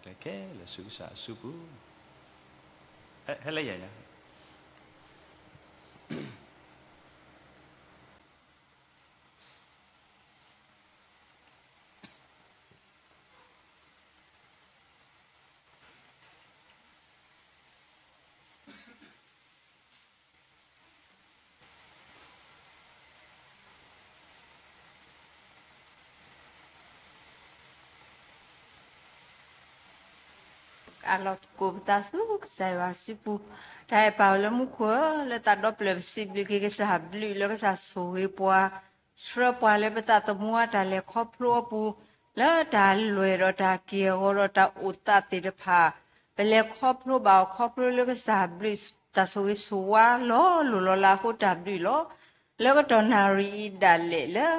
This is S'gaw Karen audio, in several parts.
ကျဲခဲလၢာ်ဆူကစၢ်အစုပူၤ, ဟဲလၢယၤညါ အလီၤသကိးပသးဆူကစၢ်ယွၤစုပူၤ, တၢ်အဲၣ်ပာ်အီၤလၢမူခိၣ်ဧၢ, လၢသးဒီဖျၢၣ်ပစံးဘျုးက့ၤကစၢ်ဘျုးလၢကစၢ်ဆိၣ်ဂ့ၤပှၤ, ဆှၢပှၤလၢပသးသမူအတၢ်လဲၤခီဖျိအပူၤ, လၢတၢ်လွဲၢ်ဒီးတၢ်က့ၢ်အဂီၤဒီးတၢ်အိၣ်သးသ့ၣ်တဖၣ်, ပလဲၤခီဖျိဘၣ်အီၤခီဖျိလၢကစၢ်ဘျုး တၢ်ဆိၣ်ဂ့ၤဆိၣ်ဝါလီၤလိၢ်လီၤလးအဃိတၢ်ဘျုးလီၤ. လၢကတီၢ်နၣ်ရံၣ်အံၤဒၣ်လဲာ်လၢ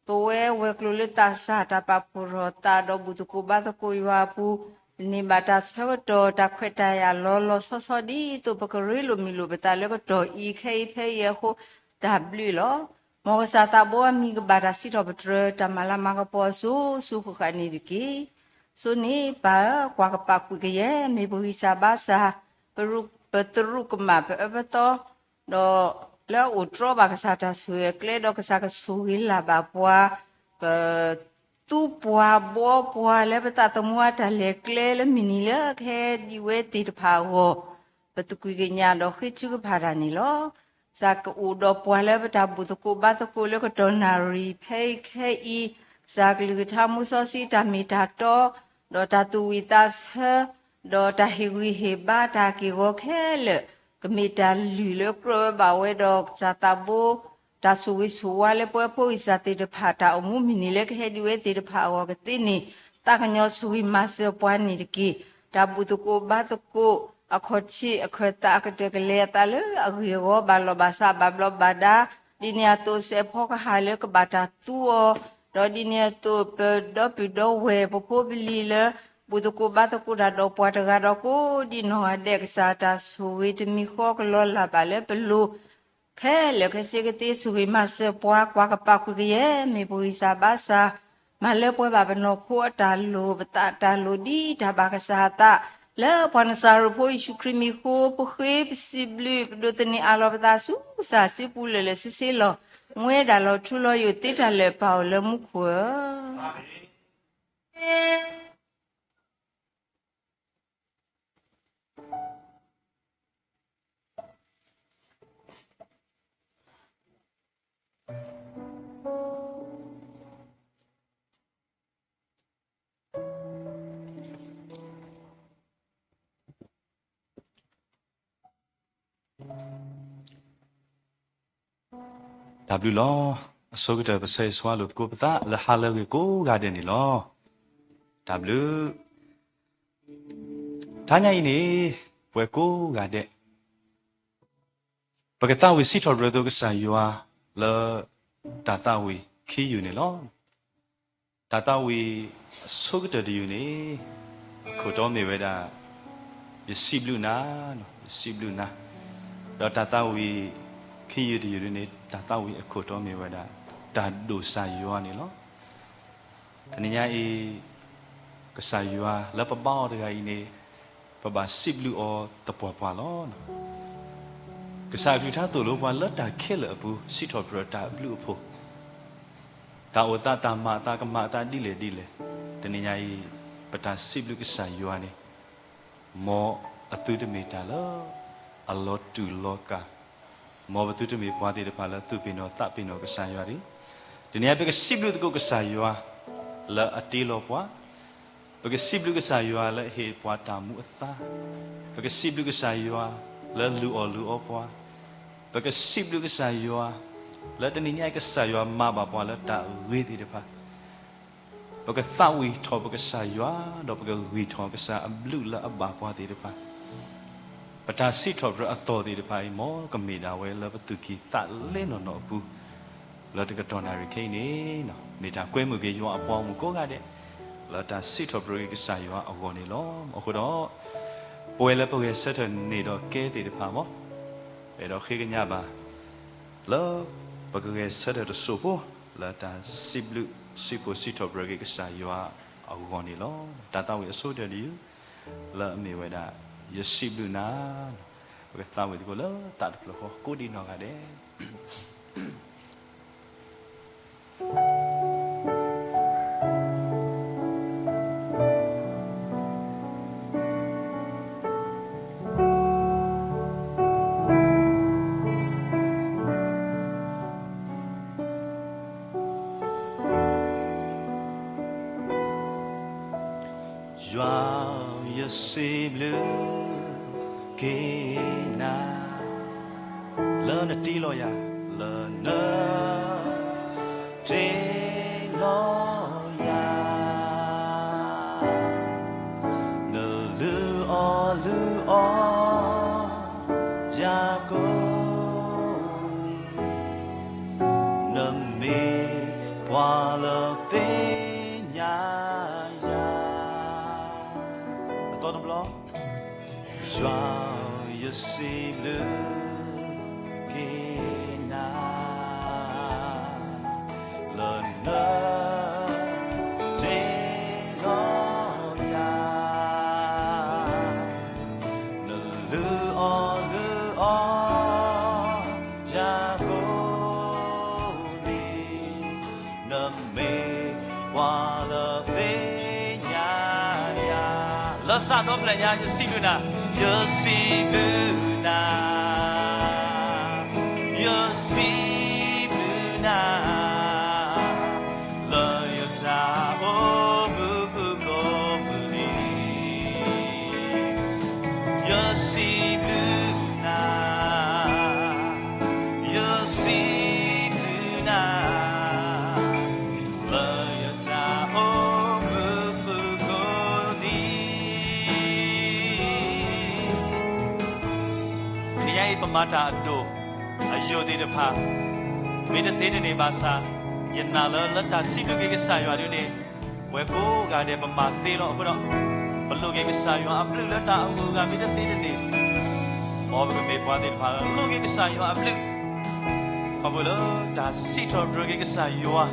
ပဝဲဝဲၤကျိၤလၢသးစၢ်တၢ်ပာ်ဖှိၣ်ထီၣ်သးဒီးဘူၣ်သကိးဘါသကိးယွၤအပူၤ, န့ၢ်ဘၣ်တၢ်ဆၢကတီၢ်တၢ်ခွဲးတၢ်ယာ်လီၤလီၤဆီဆီဒ်သိးပကရ့လိာ်မုာ်လိာ်ပသးလၢကတီၢ်အံၤခဲအံၤဖဲအံၤအဃိ တၢ်ဘျုးလီၤ. မ်ကစၢ်သးဘိအမံၤကဘၣ်တၢ်စံးထီၣ်ပတြၢၤ တၢ်မၤလၤမၤကပီၤအစိၤစိၤဃၣ်ဃၣ်န့ၣ်တက့ၢ်. စိန့ၣ်ပၢ်ဧၢ, ကွၢ်ကပာ်ကွံာ်ကယဲၢ် မ့ၢ်ပဂံၢ်စၢ်ဘါစၢ်, ပသရူးကမၣ်ပအၢပသီ, ဒီးလၢအအိၣ်တြီဘၣ်ကစၢ်တၢ်ဆိၣ်ဂ့ၤအကျဲ ဒီးကစၢ်ကဆိၣ်ဂ့ၤလၢ်ဘၣ်ပှၤ, က သူပှၤဘှီပှၤလၢပသးသမူအတၢ်လဲၤကျဲလၢမုၢ်နံၤလၢကဟဲဒံးဝဲသ့ၣ်တဖၣ်အဂီၢ်, ပသကွံာ်ကညးဒီးဃ့ထုကဖၣ်တၢ်န့ၣ်လီၤ. ကစၢ်ကအိၣ်ဒီးပှၤလၢပတၢ်ဘူၣ်သကိးဘါသကိးလၢကတီၢ်နၣ်ရံၣ်ဖဲအံၤခဲအံၤ, ကစၢ်ကလုၢ်ကထါမူစီဆှံတၢ်မ့ၢ်တၢ်တီ, ဒီးတၢ်သူၣ်ဝံၣ်သးဆၢ, ဒီးတၢ်ဟ့ၣ်ဂံၢ်ဟ့ၣ်ဘါတၢ်က့ၢ်ဂီၤခဲလၢာ်, ကမ့ၢ်တၢ်လုၢ်လၢကြၢးဝဲဘၣ်ဝဲဒီးကစၢ်သးဘိ တၢ်ဆိၣ်ဂ့ၤဆိၣ်ဝါလၢပဝဲဖိဂံၢ်စၢ်သ့ၣ်တဖၣ် တၢ်အိၣ်မူမုၢ်နံၤလၢကဟဲဒံးဝဲသ့ၣ်တဖၣ်အဂီၢ်ကသ့န့ၣ်, သးကညီၤဆိၣ်ဂ့ၤမၤစၢၤပှၤန့ၣ်တက့ၢ်. တၢ်ဘူၣ်သကိးဘါသကိး, အခီၣ်ထံးအခၢၣ်သးအကတၢၢ်ကလဲၤအသးလၢအဂ့ၢ်အဂီၢ်ဘၣ်လီၢ်ဘၣ်စးဘၣ်ဘျီးဘၣ်ဒါ, ဒ်န့ၣ်အသိးစဲးဖီကဟၣ်လၢကဘၣ်တၢ်သူအီၤ, ဒီးဒ်န့ၣ်အသိးပဒီပုၢ်ဒီဝဲၢ်ပဖိပလံၤလၢ ဘူၣ်သကိးဘါသကိးတၢ်ဒီးပှၤတဂၤဒီးကိးဒံနီၢ်ဂၤဒဲး ကစၢ်တၢ်ဆိၣ်ဂ့ၤတမံၤဃီကလီၤလၢ်ဘၣ်လၢပလိၤ ခဲလၢာ်ခဲဆ့ကသ့ဆိၣ်ဂ့ၤမၤစၢၤပှၤ ကွၢ်ကပာ်ကွံာ်ကယဲၢ် မ့ၢ်ပဂံၢ်စၢ်ဘါစၢ်, မၤလၢပှဲၤဘၣ်ပနီၢ်ခိအတၢ်လိၣ် ပသးတၢ်လိၣ်ဒ်တၢ်ဘၣ်ကစၢ်အသး, လၢပှၤနစၤရ့းဖိယ့ၣ်ၡူးခရံာ်မံၤအဃိ ပဃ့ပစံးဘျုးပဒိးသန့ၤအးလီၤပသးဆူကစၢ်စုပူၤလၢာ်လၢာ်ဆ့ဆ့လီၤ. မူဝဲဒၣ်လီၤထူလီၤယိာ်သ့တၢ်လၢာ်ပာ်အိၣ်လၢမူခိၣ်ဧၢ. တၢ်ဘျုးလီၤ. အဆိကတၢၢ်ပဆၢဂ့ၤဆၢဝါလိာ်သကိးပသးလၢဟါလၢအဂ့ၤကိးဂၤဒဲးန့ၣ်လီၤ. တၢ်ဘျုး. တဟါညါအံၤန့ၣ် ပဝဲကိးဂၤဒဲး ပကသးဝံၣ်စံးထီၣ်ပတြၢၤအသိးကစၢ်ယွၤလၢ တၢ်သးဝံၣ်ခံယုၢ်န့ၣ်လီၤ. တၢ်သးဝံၣ်အဆိကတၢၢ်တယုၢ်န့ၣ် အခိၣ်တီမ့ၢ်ဝဲဒၣ် ယစံးဘျုးနၤ, ယစံးဘျုးနၤ, ဒီးတၢ်သးဝံၣ်ခံယုၢ်တယုၢ်န့ၣ် တၢ်သးဝံၣ်အခိၣ်တီမ့ၢ်ဝဲဒၣ် တၢ်ဒိၣ်ကစၢ်ယွၤန့ၣ်လီၤ. တနံၤညါအံၤ ကစၢ်ယွၤလၢပဘါအီၤတဂၤအံၤန့ၣ် ပဘၣ်စံးဘျုးအီၤသပှၢ်ပှၢ်လီၤ. ကစၢ်အကလုၢ်ကထါသိၣ်လိပှၤလၢတၢ်ခဲလၢာ်အပူၤ စံးထီၣ်ပတြၢၤတၢ်အဘျုးအဖှိၣ်, တၢ်အိၣ်သးတၢ်မၤအသးကမၤအသးဒ်လဲၣ်ဒ်လဲၣ်, တနံၤညါအံၤ ပတၢ်စံးဘျုးကစၢ်ယွၤန့ၣ် မ်အသုတမ့ၢ်တၢ်လၢ အလီၤတူာ်လီၤကာ်, မ်ပသုတမ့ၢ်ပှၤသ့ၣ်တဖၣ်လၢသူၣ်ပ့ၤနီၣ်သးပ့ၤနီၣ်ကစၢ်ယွၤတဂ့ၤ. တနံၤညါပကစံးဘျုးသကိးကစၢ်ယွၤ လၢအတ့လီၤပှၤ, ပကစံးဘျုးကစၢ်ယွၤလၢအဟ့ၣ်ပှၤတၢ်မူအသါ, ပကစံးဘျုးကစၢ်ယွၤလၢလုၢ်အီၣ်လုၢ်အီပှၤ, ပကစံးဘျုးကစၢ်ယွၤ လၢတနံၤညါအံၤကစၢ်ယွၤမၤဘၣ်ပှၤလၢတၢ်ဂ့ၤသ့ၣ်တဖၣ် ပကသးဝံၣ်ထီၣ်ပကစၢ်ယွၤ ဒီးပကဂံၢ်ထီၣ်ကစၢ်အဘျုးလၢအဘၣ်ပှၤသ့ၣ်တဖၣ်, ပတၢ်စံးထီၣ်ပတြၢၤအသီၣ်သ့ၣ်တဖၣ်အံၤ မ်ကမ့ၢ်ဒၣ်ဝဲလၢပသူၣ်ကံၢ်သးလဲနီၢ်နီၢ်အပူၤ, လၢတကတီၢ်နၣ်ရံၣ်ခဲအံၤန့ၣ် မ့ၢ်တၢ်ကွဲမုာ်က့ၤယွၤအပှၤဂီၢ်မုၢ်ကိးဂၤဒဲး လၢတၢ်စံးထီၣ်ပတြၢၤက့ၤကစၢ်ယွၤအဂီၢ်န့ၣ်လီၤ. အဃိဒီး ပဝဲလၢပဂဲၤဆၢထၢၣ်န့ၢ်ဒီးကဲသ့ၣ်တဖၣ်မး ပအဲၣ်ဒိးဃ့ကညးဘၣ် လၢပကဂဲၤဆၢထၢၣ်တစိၢ်ဖိ လၢတၢ်စံးဘျုးစံးဖှိၣ်စံးထီၣ်ပတြၢၤက့ၤကစၢ်ယွၤ အဂီၢ်န့ၣ်လီၤ. တၢ်သးဝံၣ်အဆိကတၢၢ်တယုၢ် လၢအမ့ၢ်ဝဲဒၣ် ယစံးဘျုးနၤ, ပကသးဝံၣ်သကိးလၢသးတဖျၢၣ်ဃီ ကိးဒံးနီၢ်ဂၤဒဲး. ယွၤဧၢ, ယစံးဘျုးက့ၤနၤ, လၢနတ့လီၤယၤ, လၢနတ့လီၤယၤ, နလုၢ်အီၣ်လုၢ်အီ ယၤကိးနံၤ, နမ့ၢ်ပှၤလၢသ့ၣ်ညါယၤ. အသီတဘျီ, ယွၤဧၢ, ယစံးဘျုးက့ၤနၤ, လၢနတ့လီၤယၤ, နလုၢ်အီၣ်လုၢ်အီ ယၤကိးနံၤ, နမ့ၢ်ပှၤလၢသ့ၣ်ညါယၤ. လၢသးဒီဖျၢၣ်ညါ ယစံးဘျုးနၤ, ယစံးဘျုးနၤ, ယစံးဘျုးနၤ, လၢယတၢ်အိၣ်မူပူၤကိးမုၢ်နံၤ, ယစံးဘျုးနၤ, ယစံးဘျုးနၤ, လၢယတၢ်အိၣ်မူပူၤကိးနံၤ. တနံၤညါအံၤ ပမၤတၢ်အဒိၣ်အယိာ်သ့ၣ်တဖၣ် မ့ၢ်တသ့တန့ၢ်ဘၣ်ဆၣ်, ယနာ်လၢ လၢတၢ်စံးဘျုးက့ၤကစၢ်ယွၤဒ်န့ၣ်, ပှၤကိးဂၤဒဲး ပမၤသ့လီၤ. အဃိဒီး ပလိးက့ၤကစၢ်ယွၤအဘျုးလၢတၢ်အိၣ်မူအဂၤ မ့ၢ်တသ့တန့ၢ်, မ်ပကမ့ၢ်ပှၤသ့ၣ်တဖၣ်လၢအလိးက့ၤကစၢ်ယွၤအဘျုး, ခီဖျိလၢတၢ်စံးထီၣ်ပတြၢၤက့ၤကစၢ်ယွၤ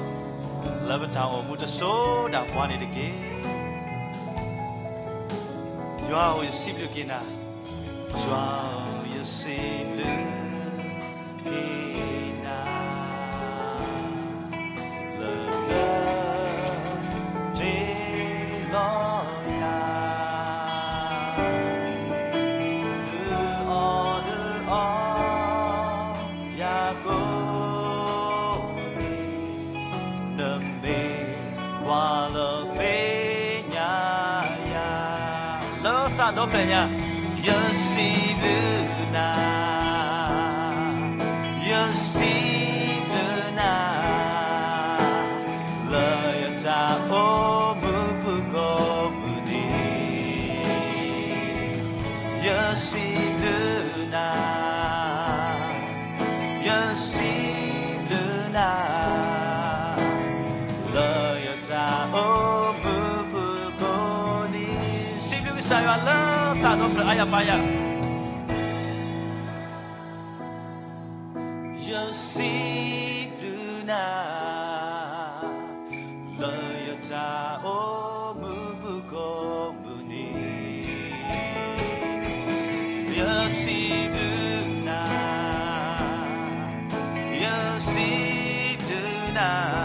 လၢပတၢ်အိၣ်မူတစိၤဒၣ်ပှၤန့ၣ်တက့ၢ်. ယွၤဧၢ, ယစံးဘျုးက့ၤနၤ, ယွၤဧၢ, ယစံးဘျုးက့ၤနၤ, လၢနတ့လီၤယၤ, လုၢ်အီၣ်လုၢ်အီ ယၤကိးနံၤ, နမ့ၢ်ပှၤလၢသ့ၣ်ညါယၤ. လၢသးဒီဖျၢၣ်ညါ, ယစံးဘျုးနၤ, ယစံးဘျုးနၤ, လၢယတၢ်အိၣ်မူပူၤကိးမုၢ်နံၤ, ယစံးဘျုးနၤ, ယစံးဘျုးနၤ, လၢယတၢ်အိၣ်မူပူၤကိးနံၤ, စံးဘျုးကစၢ်ယွၤလၢသးဒီဖျၢၣ်အါယၤပါယၤ. ယစံးဘျုးနၤ, လၢယတၢ်အိၣ်မူပူၤကိးမုၢ်နံၤ, ယစံးဘျုးနၤ, ယစံးဘျုးနၤ,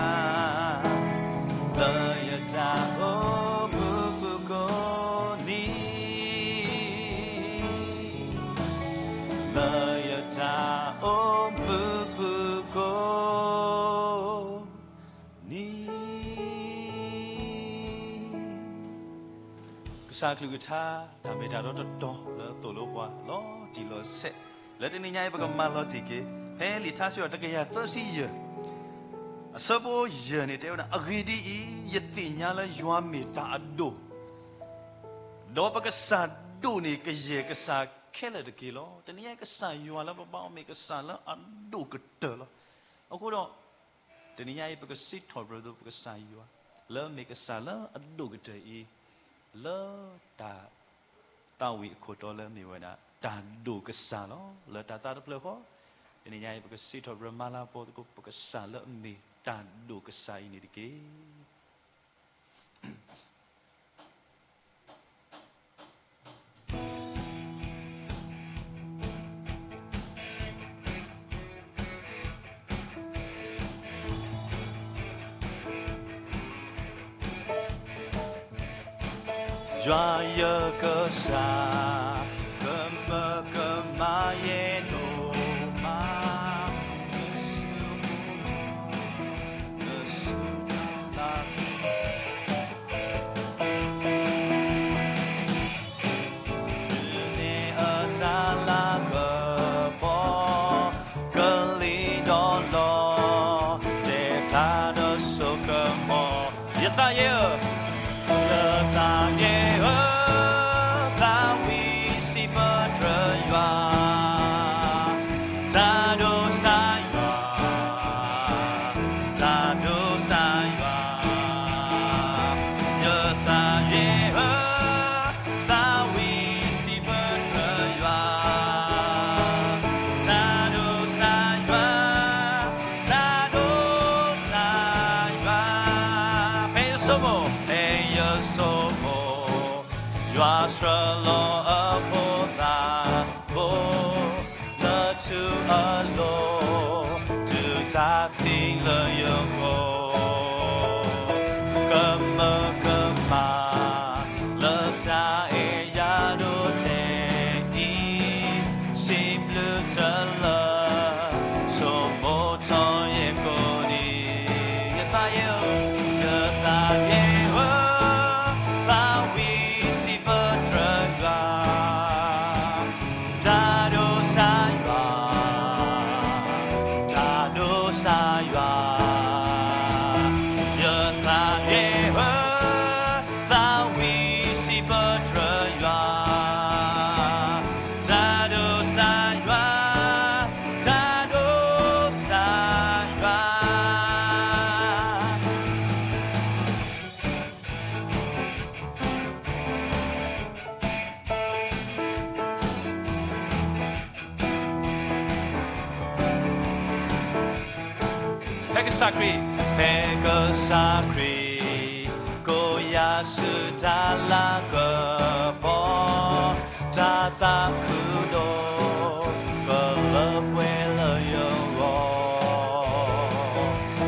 လၢယတၢ်အိၣ်မူပူၤကိးနံၤ, လၢယတၢ်အိၣ်မူပူၤကိး နံၤ, ကစၢ်အကလုၢ်ကထါ တၢ်မ့ၢ်တၢ်တီတတီၤလၢသိၣ်လိပှၤလီၤတံၢ်လီၤဆဲး, လၢတနံၤညါအံၤ ပကမၤလီၤတံၢ်က့ၤ ဖဲလံာ်ထါစံးထီၣ်ပတြၢၤ တကယၤသၢဆံယဲၢ် အဆၢဖိယဲၢ်န့ၣ် တဲဝဲဒၣ်, အဂ့ၢ်ဒ်အံၤ, ယသ့ၣ်ညါလၢယွၤမ့ၢ်တၢ်အဒိၣ်, ဒီးပကစၢ်ဒိၣ်န့ၢ်ကယဲၢ်ကစၢ်ခဲလၢာ်တက့ၢ်လီၤ. တနံၤညါအံၤ ကစၢ်ယွၤလၢပဘါအီၤမ့ၢ်ကစၢ်လၢအဒိၣ်ကတၢၢ်လီၤ. အဃိဒီး တနံၤညါအံၤ ပကစံးထီၣ်ပတြၢၤသကိးပကစၢ်ယွၤ လၢအမ့ၢ်ကစၢ်လၢအဒိၣ်ကတၢၢ်အံၤ လၢတၢ်သးဝံၣ်အခိၣ်တီလၢအမ့ၢ်ဝဲဒၣ် တၢ်ဒိၣ်ကစၢ်လီၤ. လၢတၢ်သးတဖျၢၣ်ဃီ တနံၤညါအံၤ ပကစံးထီၣ်ပတြၢၤမၤလၤကပီၤသကိး ပကစၢ်လၢအမ့ၢ်တၢ်ဒိၣ်ကစၢ်အံၤန့ၣ်တက့ၢ်. ယွၤယကစၢ်, ကမၢကမၣ်ယဲဒိၣ်မး, ကစူၢ်ကစူၢ် န့ၢ်အတၢ်လၤကပီၤ, ကလံၤဒီးလီၤ, တဲဖျါဒီးစိကမီၤ, ယသးယဲဧၢ, ယသးယဲဧၢ, သးဝံၣ်စံးပတြၢၤယွၤ, တၢ်ဒိးစၢ်ယွၤ, တၢ်ဒိးစၢ်ယွၤ, ယသးယဲဧၢ, သးဝံၣ်စံးပတြၢၤယွၤ, တၢ်ဒိးစၢ်ယွၤ, တၢ်ဒိးစၢ်ယွၤ, ဖဲယဆိကမိၣ်, ဖဲယဆိကမိၣ်, ယွၤဆှၢလီၤအဖိသၣ်ဖိ လၢထူအလိၤ, တုၤတၢ်သံလၢယဂီၢ်, ကမၢကမၣ်လၢတၢ်အဲၣ်ယၤဒိၣ်ထဲအံၤ, စံးဘျုးတလၢ, ဆိမိၣ်ထီၣ်ယဲကိးနံၤ, ယသးယဲဧၢ, ယသးယဲဧၢ, သးဝံၣ်စံးပတြၢၤယွၤ, တၢ်ဒိးစၢ်ယွၤ, တၢ်ဒိးစၢ်ယွၤ, ယသးယဲဧၢ, သးဝံၣ်စံးပတြၢၤယွၤ, တၢ်ဒိးစၢ်ယွၤ, တၢ်ဒိးစၢ်ယွၤ. ဖဲကစၢ်ခရံာ်, ဖဲကစၢ်ခရံာ်, ကိးယၤဆူတၢ်လၤကပီၤ, တၢ်သးခုဒိၣ်, ကလၢပှဲၤလၢယဂီၢ်,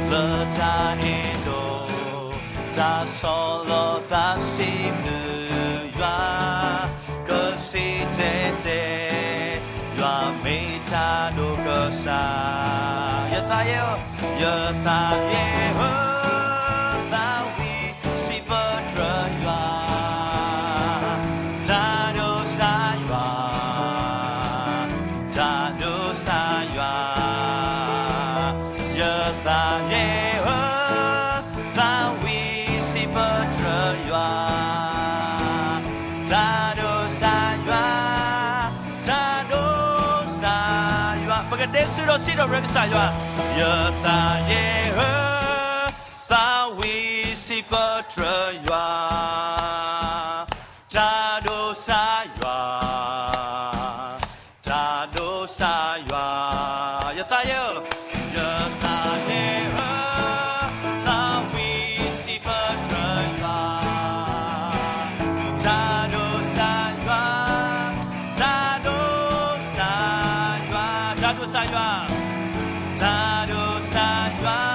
လၢတၢ်အဲၣ်ဒိး, တၢ်ဆီၣ်လီၤသးစံးဘျုးယွၤ, ကစံးတဲတဲ, ယွၤမ့ၢ်တၢ်ဒိးကစၢ်, ယသးယဲဧၢ, ယသးယဲဧၢ, သးဝံၣ်စံးပတြၢၤယွၤ, တၢ်ဒိးစၢ်ယွၤ, တၢ်ဒိးစၢ်ယွၤ, ယသးယဲဧၢ, သးဝံၣ်စံးပတြၢၤယွၤ, တၢ်ဒိးစၢ်ယွၤ, တၢ်ဒိးစၢ်ယွၤ, ပကဒဲစုဒီးစံးထီၣ်ပတြၢၤကစၢ်ယွၤ, ယသးယဲဧၢ, သးဝံၣ်စံးပတြၢၤယွၤ, တၢ်ဒိးစၢ်ယွၤ, တၢ်ဒိးစၢ်ယွၤ, ယသးယဲဧၢ, ယသးယဲဧၢ, သးဝံၣ်စံးပတြၢၤယွၤ, တၢ်ဒိးစၢ်ယွၤ, တၢ်ဒိးစၢ်ယွၤ, တၢ်ဒိးစၢ်ယွၤ, တၢ်ဒိးစၢ်ယွၤ,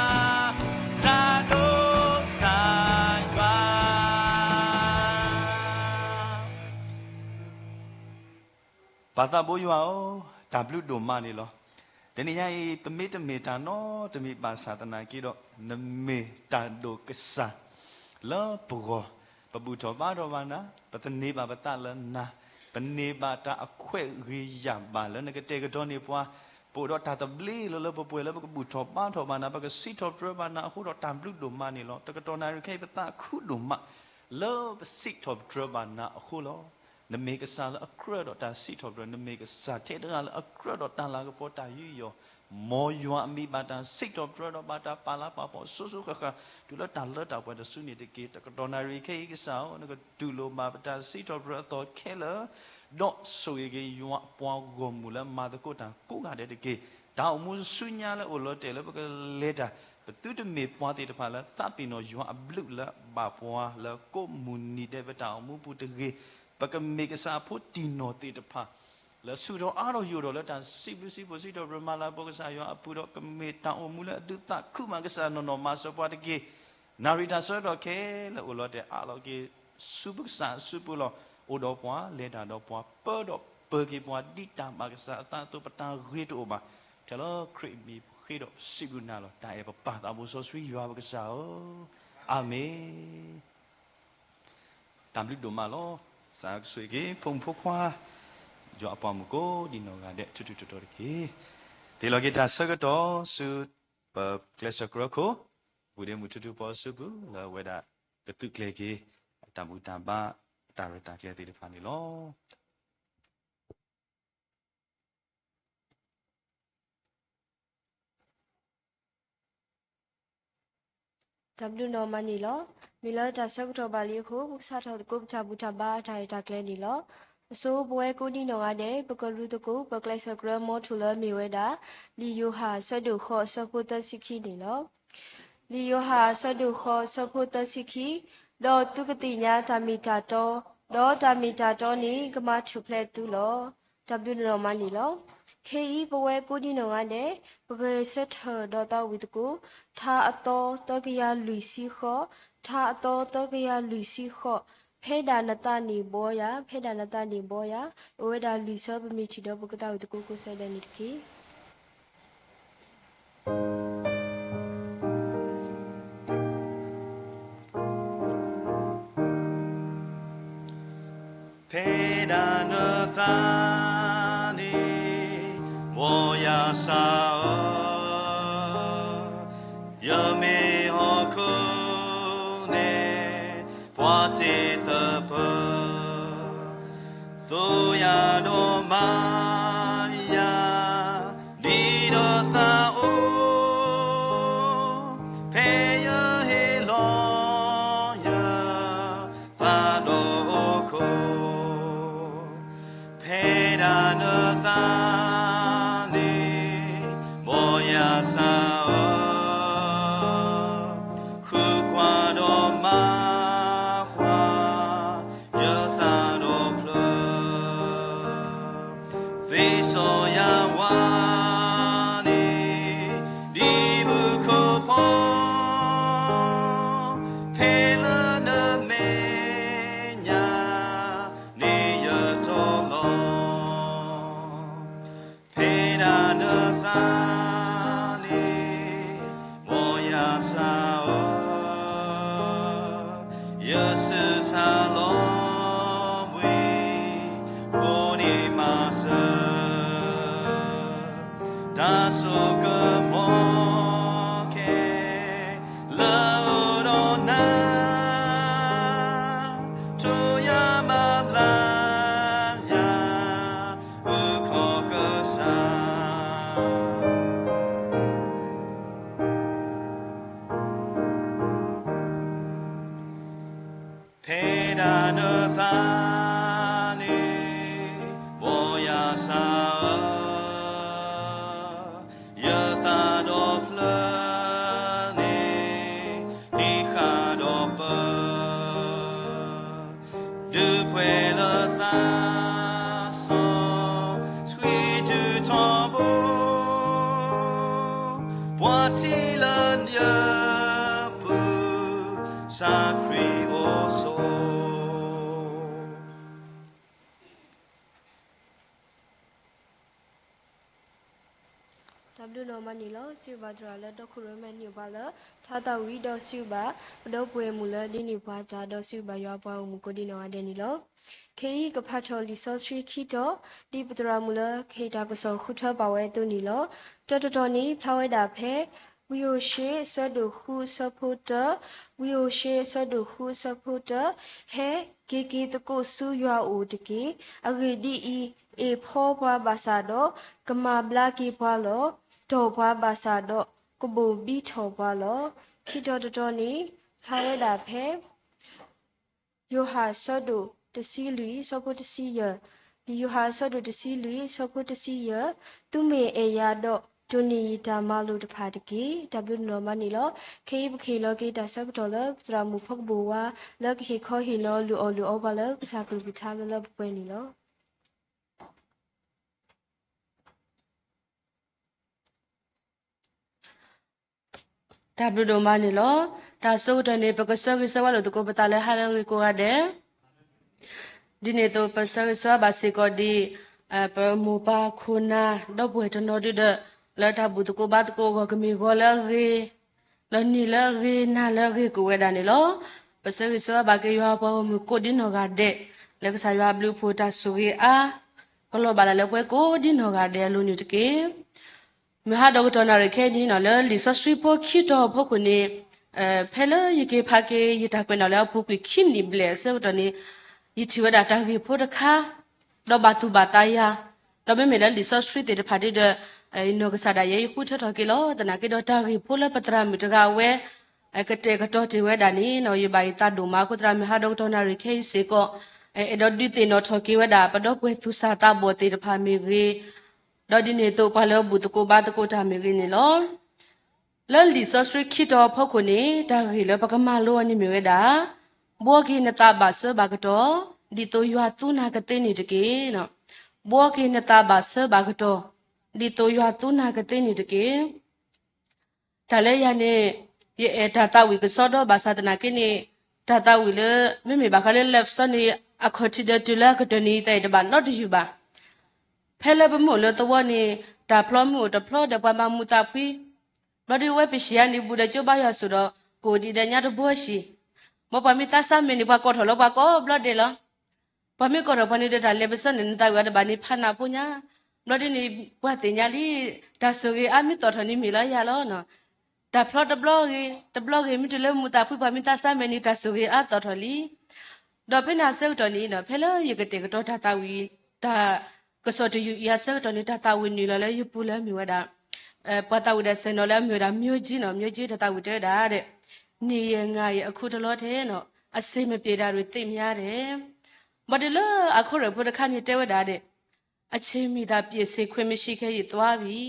တၢ်ဒိးစၢ်ယွၤ. ပၢ်သးဘိယွၤဧၢ, တၢ်ဘျုးဒိၣ်မးန့ၣ်လီၤ. တနံၤညါအံၤ ပမ့ၢ်တမ့ၢ်တၢ်နီတမံၤဘၣ်ဆၣ်သနာ်က့ဒီး, နမ့ၢ်တၢ်ဒိးကစၢ်လၢပဂီၢ်, ပဘူၣ်ထီၣ်ဘါထီၣ်ဘၣ်နၤ, ပသန့ၤဘၣ်ပသးလၢနၤ, ပန့ၢ်ဘၣ်တၢ်အခွဲးဂ့ၤယာ်ဘၣ်လၢနကတဲာ်ကတီၤန့ၢ်ပှၤ, ပအိၣ်ဒီးတၢ်သဘျ့လၢလၢပှဲၤပှဲၤလၢပကဘူၣ်ထီၣ်ဘါထီၣ်ဘၣ်နၤ, ပကစံးထီၣ်ပတြၢၤဘၣ်နၤအဃိဒီးတၢ်ဘျုးဒိၣ်မးန့ၣ်လီၤ. တကတီၢ်နၣ်ရံၣ်ခဲအံၤ ပသးခုဒိၣ်မး လၢပစံးထီၣ်ပတြၢၤဘၣ်နၤအဃိလီၤ. နမ့ၢ်ကစၢ်လၢအကြၢးဒီးတၢ်စံးထီၣ်ပတြၢၤ, နမ့ၢ်ကစၢ်ထဲတဂၤလၢအကြၢးဒီးတၢ်လၤကပီၤတၢ်ယူးယီၣ်, မ်ယွၤအမံၤဘၣ်တၢ်စံးထီၣ်ပတြၢၤဒီးဘၣ်တၢ်ပာ်လၤပာ်ဖှိၣ်စိၤစိၤဃၣ်ဃၣ် တုၤလၢတၢ်လၢတၢ်ပှဲၤတစုန့ၣ်တက့ၢ်. တကတီၢ်နၣ်ရံၣ်ခဲအံၤကစၢ်ဧၢ, နကတူၢ်လိာ်ဘၣ်ပတၢ်စံးထီၣ်ပတြၢၤအသီခဲလၢာ်, ဒီးဆိၣ်ဂ့ၤက့ၤယွၤအပှၤဂီၢ်မုၢ်လၢမၤသကိးတၢ်ကိးဂၤဒဲးတက့ၢ်. တၢ်အိၣ်မူဆူညါလၢအိၣ်လီၤတဲာ်လၢပကလဲၤတၢ်, ပသုတမ့ၢ်ပှၤသ့ၣ်တဖၣ်လၢသးပ့ၤနီၣ်ယွၤအဘျုးလၢအဘၣ်ပှၤလၢကိးမုၢ်နံၤဒဲးပတၢ်အိၣ်မူပူၤတဂ့ၤ. ပကမ့ၢ်ကစၢ်အဖိတံၢ်နီၢ်သ့ၣ်တဖၣ် လၢဆူၣ်ထီၣ်အါထီၣ်ယိာ်ထီၣ်လၢတၢ်စံးဘျုးစံးဖှိၣ်စံးထီၣ်ပတြၢၤမၤလၤကပီၤကစၢ်ယွၤအပူၤဒီး ကမ့ၢ်တၢ်အိၣ်မူလၢအဒုးသးခုမးကစၢ်နီၢ်နီၢ်မၤစၢၤပှၤတက့ၢ်. နၣ်ရံၣ်တၢ်ဆၢကတီၢ်ခဲလၢာ်အိၣ်လီၤတဲာ်အးလီၤက့ၤ ဆူပကစၢ်အစုပူၤလီၤ. အိၣ်ဒီးပှၤ, လဲၤတၢ်ဒီးပှၤ, ပၢဒီးပၢၤက့ၤပှၤ ဒ်တၢ်ဘၣ်ကစၢ်အသးအသိး ပတၢ်ဂ့ၤတအိၣ်ဘၣ်. ထဲလၢခရံာ်အမံၤ ပဃ့ဒီးပစံးဘျုးနၤလီၤ. တၢ်အဲၣ်ပပၢ်သးဘိစီဆှံယွၤပကစၢ်ဧၢ, အၤမ့ၣ်. တၢ်ဘျုးဒိၣ်မးလီၤ. ကစၢ်ကဆိၣ်ဂ့ၤက့ၤ ဖိမုၣ်ဖိခွါ, ယွၤအပှၤမုၣ်ကိးဒံနီၢ်ဂၤဒဲး ထူထူတီတီတက့ၢ်. ပဟ့ၣ်လီၤက့ၤတၢ်ဆၢကတီၢ်ဆူ ပကျဲးစၢးကရၢခိၣ် ပုၢ်ဒ့မုၣ်ထူထူဖီစုပူၤ လၢအဝဲဒၣ်ကသုးကျဲၤက့ၤ တၢ်ဘူၣ်တၢ်ဘါ တၢ်ရဲၣ်တၢ်ကျဲၤသ့ၣ်တဖၣ်န့ၣ်လီၤ. တၢ်ဘျုးနီၢ်မးန့ၣ်လီၤ. မ့ၢ်လၢတၢ်ဆၢကတီၢ်ဘၣ်လံအဃိ ပကစးထီၣ်သကိးပတၢ်ဘူၣ်တၢ်ဘါအတၢ်ရဲၣ်တၢ်ကျဲၤန့ၣ်လီၤ. အဆိ ပဝဲကိးဒံနီၢ်ဂၤဒဲး ပကရူသကိး ပကျဲးစၢးကရၢ motto လၢမ့ၢ်ဝဲဒၣ် လံာ်ယိၤဟၣ်အဆၢဒိၣ်ဃိးအဆၢဖိသၢဆံခံန့ၣ်လီၤ. လံာ်ယိၤဟၣ်အဆၢဒိၣ်ဃိးအဆၢဖိသၢဆံခံ, ဒီးသုကသ့ၣ်ညါတၢ်မ့ၢ်တၢ်တီ, ဒီးတၢ်မ့ၢ်တၢ်တီန့ၣ် ကမၤထူၣ်ဖျဲးသုလီၤ. တၢ်ဘျုးနီၢ်မးန့ၣ်လီၤ. ခဲအံၤ ပဝဲကိးဒံနီၢ်ဂၤဒဲး ပဂဲၤဆၢထၢၣ်ဒီးသးဝံၣ်သကိး ထါအသီသၢကယၤလွံၢ်ဆံဃိး, ထါအသီသၢကယၤလွံၢ်ဆံဃိး, ဖဲဒၣ်နသးန့ၣ်ဘှီယၤ, ဖဲဒၣ်နသးန့ၣ်ဘှီယၤ, အိၣ်ဝဲဒၣ်လွံၢ်ဆၢ ပမ့ၢ်ထံၣ်ဒီးပကသးဝံၣ်သကိးကိးဆၢဒဲးန့ၣ်တက့ၢ်. ဖဲဒၣ်နသးန့ၣ် ဘှီယၤစၢ်ဧၢ, ယမ့ၢ်ဟီၣ်ခိၣ်န့ၣ် ပှၤတ့သပၢၤ, သိယၤဒီးမၤယၤ ဒ်ဒီးသးအိၣ်, ဖဲယဟ့ၣ်လီၤယၤ သးဒီးဟီၣ်ခိၣ်, ဖဲဒၣ်နသးန့ၣ် ဘှီယၤစၢ်ဧၢ, ဃုကွၢ်ဒီးမၤကွၢ် ယသးဒီးဖျၢၣ်, သ့စီယၤဝါန့ၣ် ဒ်မူခိၣ်ဖီ, ဖဲလၢနမဲာ်ညါန့ၣ်ယတီလီၤ. ဖဲဒၣ်နသးန့ၣ် ဘှီယၤစၢ်ဧၢ, ယဆူးစၢ်လီၤဘှံး ဃိန့ၢ်မၤစၢၤ, တၢ်ဆိကမိၣ်ခဲ လၢအအိၣ်ဒီးနၤ, ထိၣ်ယၤမၤဘျါယၤ အိၣ်ခိးကစၢ်. ဖဲဒၣ်နသးန့ၣ် ဘှီယၤစၢ်ဧၢ, ယသးဒီးဖျၢၣ်န့ၣ် ဟံးဃာ်ဒီးပၢၤ, ဒုးပှဲၤလၢသးစီဆှံ ဆှံထူၣ်ထီဘိ, ပှၤထံၣ်လၢယပူၤ စၢ်ခရံာ်အိၣ်ဆိး. တၢ်ဘျုးနီၢ်မးန့ၣ်လီၤ. စံးဘျုးဘၣ်သရၣ်လၢတီခိၣ်ရိၣ်မဲန့ၢ်ပှၤလၢ ထါသးဝံၣ် ဒီးစံးဘျုးဘၣ် ပဒီပုၢ်ဝဲၢ်မုၣ်လၢဒ်န့ၢ်ပှၤတၢ် ဒီးစံးဘျုးဘၣ်ယွၤအပှၤဂီၢ်မုၢ်ကိးဒံနီၢ်ဂၤဒဲးန့ၣ်လီၤ. ခဲအံၤကဖးထီၣ်လံာ်စီဆှံခံတီၤ ဒ်ပသရၣ်မုၣ်လၢကဟ့ၣ်တၢ်ကစီၣ်ဃုထၢပာ်ဝဲအသိးန့ၣ်လီၤ. တၢတတီၤန့ၣ် ဖျါဝဲဒၣ်ဖဲ ဝံဧိၤၡ့အဆၢဒိၣ်ဃုအဆၢဖိတၢ, ဝံဧိၤၡ့အဆၢဒိၣ်ဃုအဆၢဖိတၢ, ဟဲက့ၤက့ၤသကိးဆူယွၤအအိၣ်တက့ၢ်. အဂ့ၢ်ဒ်အံၤ, အ့ၣ်ဖီပှၤဘၣ်ဆၣ်ဒီး ကမၤဘျါက့ၤပှၤလီၤ. တီၢ်ပှၤဘၣ်ဆၣ်ဒီး ကဘိၣ်ဘံထီၣ်ပှၤလီၤ. ခံတီၤတတီၤန့ၣ် ဖျါဝဲဒၣ်ဖဲ ယိၤဟၣ်အဆၢဒိၣ်တဆံလွံၢ် အဆၢဖိတဆံယဲၢ်, လံာ်ယိၤဟၣ်အဆၢဒိၣ်တဆံလွံၢ် အဆၢဖိတဆံယဲၢ်, သုမ့ၢ်အဲၣ်ယၤဒီး တိၢ်န့ၢ်ယတၢ်မၤလိာ်တဖၣ်တက့ၢ်. တၢ်ဘျုးနီၢ်မးန့ၣ်လီၤ. ခဲအံၤပကဟ့ၣ်လီၤက့ၤတၢ်ဆၢကတီၢ်လၢ ပသရၣ်မုၣ်ဖီကဘိၣ်ဝါ လၢကဟ့ၣ်ခီဟ့ၣ်နီၤလုၢ်အီၣ်လုၢ်အီပှၤလၢ ကစၢ်ကလုၢ်ကထါလၢလၢပှဲၤပှဲၤန့ၣ်လီၤ. တၢ်ဘျုးဒိၣ်မးန့ၣ်လီၤ. တၢ်ဆၢကတီၢ်န့ၣ် ပကဆၢဂ့ၤဆၢဝါလိာ်သကိးပသးလၢဟါလၢအဂ့ၤကိးဂၤဒဲး, ဒ်န့ၣ်အသိး ပဆၢဂ့ၤဆၢဝါဘၣ်စ့ၢ်ကီးဒ် ပမိၢ်ပၢ်ခိၣ်နၢ် ဒီပုၢ်ဝဲၢ်တနီၤဒုဒီး လၢတၢ်ဘူၣ်သကိးဘါသကိးအဂီၢ် ကမ့ၢ်ဂီၤလၢအဂ့ၤ, လၢနံၤလၢအဂ့ၤ နၤလၢအဂ့ၤကိးဝဲဒၣ်န့ၣ်လီၤ. ပဆၢဂ့ၤဆၢဝါဘၣ်က့ၤယွၤပှၤဂီၢ်မုၢ်ကိးဒ်နီၢ်ဂၤဒဲး, လၢကစၢ်ယွၤအဘျုးအဖှိၣ်တၢ်ဆိၣ်ဂ့ၤအါ ကလီၤဘၣ်လၢ်လၢပှဲၤကိးဒ်နီၢ်ဂၤဒဲးအလိၤန့ၣ်တက့ၢ်. မုၢ်ဟါဒီးကတီၢ်နၣ်ရံၣ်ခဲအံၤန့ၣ် လၢလံာ်စီဆှံဖိခံတီၤအဖီခိၣ်န့ၣ်, ဖဲလၢယက့ၤဖးက့ၤ ယတၢ်ကွဲးနီၣ်လၢအပူၤကွံာ်ခံနံၣ်ဘျဲၣ်အဆၢကတီၢ်န့ၣ်, ယထံၣ်ဝဲဒၣ်တၢ်ဂ့ၢ်ဖိတခါ, ဒီးဘၣ်သူၣ်ဘၣ်သးယၤ, ဒီးမ့မ့ၢ်လၢလံာ်စီဆှံသ့ၣ်တဖၣ်ဒ်ဒီး ယနီၢ်ကစၢ်ဒၣ်ယဲ ယဃုထၢထီၣ်က့ၤလီၤ. သနာ်က့ဒီးတၢ်ဂ့ၢ်ဖိလၢပသရၣ်မုၣ်တဂၤအဝဲ ကတဲာ်ကတီၤတ့ၢ်ဝဲဒၣ်န့ၣ် ယဘၣ်ယသးဒိၣ်မးအဃိ သရၣ်မုၢ်ဟါဒီးကတီၢ်နၣ်ရံၣ်ခဲအံၤစ့ၢ်ကီး အဲၣ်ဒိးဒုးသ့ၣ်နီၣ်ထီၣ်က့ၤဝဲဒၣ် ပဒီပုၢ်ဝဲၢ်သူၣ်စၢ်သးဘီၣ်သ့ၣ်တဖၣ်မ့ၢ်ဂ့ၤ, ဒီးဒ်န့ၣ်အသိးပှၤလၢဘူၣ်သကိးဘါသကိးတၢ်မ့ၢ်ဂ့ၤန့ၣ်လီၤ. လၢလံာ်စီဆှံခံတီၤအဖီခိၣ်န့ၣ် တၢ်ဂ့ၢ်လၢပကမၤလိအီၤန့ၣ်မ့ၢ်ဝဲဒၣ်, ဘှီက့ၤနသးဘၣ်ဆၢဘၣ်ကတီၢ်, ဒ်သိးယွၤသူနၤကသ့န့ၣ်တက့ၢ်. ဘှီက့ၤနသးဘၣ်ဆၢဘၣ်ကတီၢ်, ဒ်သိးယွၤသူနၤကသ့န့ၣ်တက့ၢ်. တၢ်လၢယၤန့ၣ် ယအဲၣ်တၢ်သးဝံၣ်ကစီဒီဘၣ်ဆၣ်သနာ်က့န့ၣ်, တၢ်သးဝံၣ်လၢ မ့မ့ၢ်ဘၣ်ဃးလၢ love song န့ၣ် အခီၣ်ထံးဒီးတုၤလၢအကတၢၢ်န့ၣ် ယသးအံၤတဘၣ်နီတယုၢ်ဘၣ်. ဖဲလၢပမ့ၢ်အိၣ်လၢသဝီန့ၣ် တၢ်ဖျီမ့ၢ်အိၣ်တဖျီဒီးပှၤမၤမူးသးဖှံ, ဘျီဒုးဝဲပဟံၣ်ဧါန့ၣ် ဘူးဒီးကၠိဘါယွၤစိၤဒီး ကအိၣ်ဒံးဒီးညါတဘိဟံၣ်, မ်ပှၤမ့ၢ်သးစၢ်မဲာ်န့ၣ် ပှၤကိးထီၣ်လီၤပှၤကိးဘျီဒဲးလီၤ. ပှၤမ့ၢ်ကိးထီၣ်ပှၤန့ၣ်ဒီး တၢ်လဲၤပစီန့ၣ် နသးဝံၣ်အီၤတဘၣ်န့ၣ် ဖးနးဖိညါ, ဘျီဒ်န့ၣ် ပှၤသ့ၣ်ညါလံ, တၢ်ဆိၣ်ဂ့ၤအါမ့ၢ်သီၣ်ထီၣ်န့ၣ်မ့ၢ်လီၤယၤလီၤ. တၢ်ဖျီတဘျီဂ့ၤ တဘျီဂ့ၤ မ့ၢ်တုၤလၢမူးသးဖှံ ပှၤမ့ၢ်သးစၢ်မဲာ်န့ၣ် တၢ်ဆိၣ်ဂ့ၤအါသီၣ်ထီၣ်လံ. ဒီးဖဲန့ၣ်အဆၢကတီၢ်န့ၣ် ဖဲလၢယကတဲာ်ကတီၤတၢ်သးဝံၣ် တၢ်ကစီၣ်တယုၢ်အံၤအဆၢကတီၢ်န့ၣ် တၢ်သးဝံၣ်နုာ်လီၤလၢယပူၤလၢအမ့ၢ်ဝဲဒၣ် ပှၤသးဝံၣ်ဒီးစဲးနီၤလၢအမ့ၢ်ဝဲဒၣ် မျိုးကြီးနီၤ, မျိုးကြီး တၢ်သးဝံၣ်တဲဝဲဒၣ်ဒီး နေရငါရအခုတလောထဲနီၤ အဆင်မပြေတာတွေသိပ်များတယ်. ဘၣ်ဒီးလၢအခိၣ်ရၢၢ်ဖိတခါန့ၣ်တဲဝဲဒၣ်ဒီး အချိန်မီသာပြင်ဆင်ခွင့်မရှိခဲ့ရင်သွားပြီ,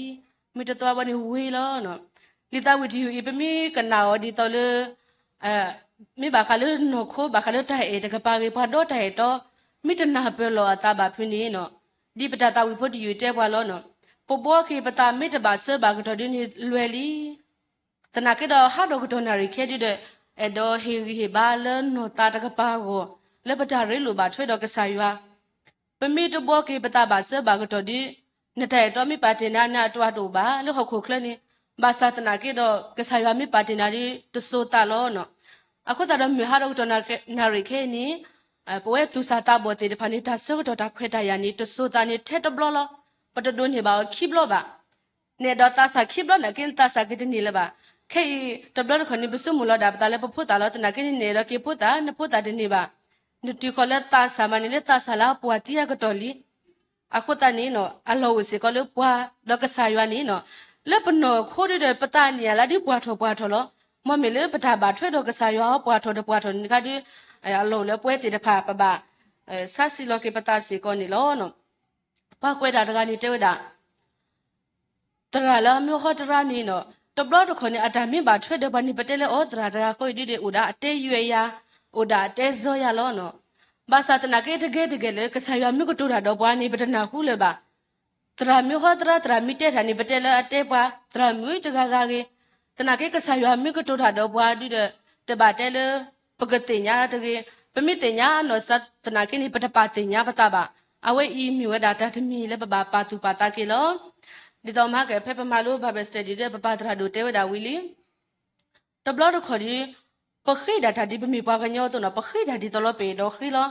မ့ၢ်တသွားဘၣ်န့ၣ်ဝံၤလီၤ. လံာ်သးဝံၣ်တယုၢ်အံၤ ပမ့ၢ်ကနၣ်အီၤဒ်သိးလၢ မ့ၢ်ဘၣ်ဃးလၢနီၢ်ခိ ဘၣ်ဃးလၢတၢ်အဲၣ်တကပၤဂ့ၤ ပှၤဒီတၢ်အဲၣ်တီ မ့ၢ်တနၢ်ပၢၢ်လီၤအသးဘၣ်ဖုန့ၣ်နီၤ, ဒ်ပတၢ်သးဝံၣ်ဖိတယုၢ်တဲပှၤလီၤနီၤ, ပဘှီက့ၤပသးမ့ၢ်တဘၣ်ဆၢဘၣ်ကတီၢ်ဒ်န့ၣ်လွဲၢ်လံ. သနာ်က့ဒီးဟးဒီးကတီၢ်နၣ်ရံၣ်ခဲဒုဒီး အဲၣ်ဒိးဟ့ၣ်ဂံၢ်ဟ့ၣ်ဘါလၢနီၢ်သးတကပၤအဂီၢ် လၢပတၢ်ရ့လိာ်ဘၣ်ထွဲဒီးကစၢ်ယွၤ ပမ့ၢ်တဘှီက့ၤပသးဘၣ်ဆၢဘၣ်ကတီၢ်ဒီး နတၢ်အဲၣ်တီမ့ၢ်ပာ်တ့ၢ်နၤ နအတၢ်အဲၣ်တီအိၣ်ဘၣ်လၢဟီၣ်ခိၣ်ချၢန့ၣ်, ဘၣ်ဆၣ်သနာ်က့ဒီး ကစၢ်ယွၤမ့ၢ်ပာ်တ့ၢ်နၤဒီး တစိၤသးလီၤနီၤ. အဃိသတးဒီးမုၢ်ဟါဒီးကတီၢ်နၣ်ရံၣ်ခဲအံၤန့ၣ် ပဝဲသူၣ်စၢ်သးဘီၣ်သ့ၣ်တဖၣ်န့ၣ် တၢ်ဆၢကတီၢ်တၢ်ခွဲးတၢ်ယာ်န့ၣ် တစိၤသးန့ၣ်ထဲတဘျီလီၤ. ပတဒိးန့ၢ်ဘၣ်အီၤခံဘျီဘၣ်. နအဲၣ်ဒိးသးစၢ်ခံဘျီနာ်က့ နသးစၢ်က့ၤတန့ၢ်လၢၤဘၣ်. ခဲအံၤတဘျီတခီၣ်န့ၣ် ပဆိကမိၣ်လီၤဒၣ်ပသးလၢပဖိသၣ်လီၤ. သနာ်က့န့ၣ် နအဲၣ်ဒိးက့ၤဖိသၣ် နဖိသၣ်တန့ၢ်ဘၣ်. နတုၤဃီၤလၢသးစၢ်မးန့ၣ် လၢသးစၢ်လၢအပှၢ်သံအကတီၢ်လံ. အဃိသတးန့ၣ် အလီၢ်အိၣ်စ့ၢ်ကီးလၢပှၤဒီးကစၢ်ယွၤန့ၣ်နီၤ, လၢပနီၢ်ခိဒုဒီး ပသးန့ၢ်ယၤလၢဒ်ပှၢ်ထီၣ်ပှၢ်ထီၣ်လီၤ. မ်မ့ၢ်လၢပတၢ်ဘၣ်ထွဲဒီးကစၢ်ယွၤအီၤပှၢ်ထီၣ်တပှၢ်ထီၣ်န့ၣ်တခါဒီး အလီၢ်အိၣ်လၢပဝဲသ့ၣ်တဖၣ်ပဘၣ် ဆါစံးလီၤက့ၤပသးစ့ၢ်ကီးန့ၣ်လီၤ. ပှၤကွဲးတၢ်တဂၤန့ၣ်တဲဝဲဒၣ် သရၣ်လၢအမ့ၢ်ဟီတရါန့ၣ်နီၤ, တဘျီတခီၣ်န့ၣ် အတၢ်မ့ၢ်ဘၣ်ထွဲဒီးပှၤန့ၣ် ပတဲလၢအီၤ သရၣ်တဂၤဃီအံၤဒ်ဒီး အိၣ်ဒၣ်အတဲယွဲၢ်ယၤ, အိၣ်ဒၣ်အတဲစီယၤလီၤနီၤ. ဘၣ်ဆၣ်သနာ်က့တဂ့ၤတဂ့ၤလၢ ကစၢ်ယွၤမ့ၢ်ကတိၤတၢ်ဒီးပှၤန့ၣ် ပတနၢ်ဟူလၢၤဘၣ်. သရၣ်မ့ၢ်ဟီတရါ သရၣ်မ့ၢ်တဲတၢ်န့ၣ် ပတဲလၢအတဲပှၤ သရၣ်မုၣ်တဂၤဂၤဂ့ၤ. သနာ်က့ကစၢ်ယွၤမ့ၢ်ကတိၤတၢ်ဒီးပှၤဒ်ဒီး တဘၣ်တဲလၢ ပကသ့ၣ်ညါတဂ့ၤ. ပမ့ၢ်သ့ၣ်ညါနီၢ်သနာ်က့န့ၣ် ပတပာ်သ့ၣ်ညါပသးဘၣ်. အဝဲအံၤမ့ၢ်ဝဲဒၣ်တၢ်တမံၤလၢပဘၣ်ပာ်သူၣ်ပာ်သးက့ၤလီၤ. ဒ်သိးမဟါကဖဲပမၤလိ Bible study ဒီး ပပၢ်သရၣ်ဒိၣ်တဲဝဲဒၣ်ဝံၤလံ တဘျီတခီၣ်ဒီး ပဃ့ဒၣ်တၢ်ဒ်ပမ့ၢ်ပှၤကညီအသိးနီၤ, ပဃ့တၢ်ဒ်သိးလီၤ ပအဲၣ်ဒိးဃ့လီၤ.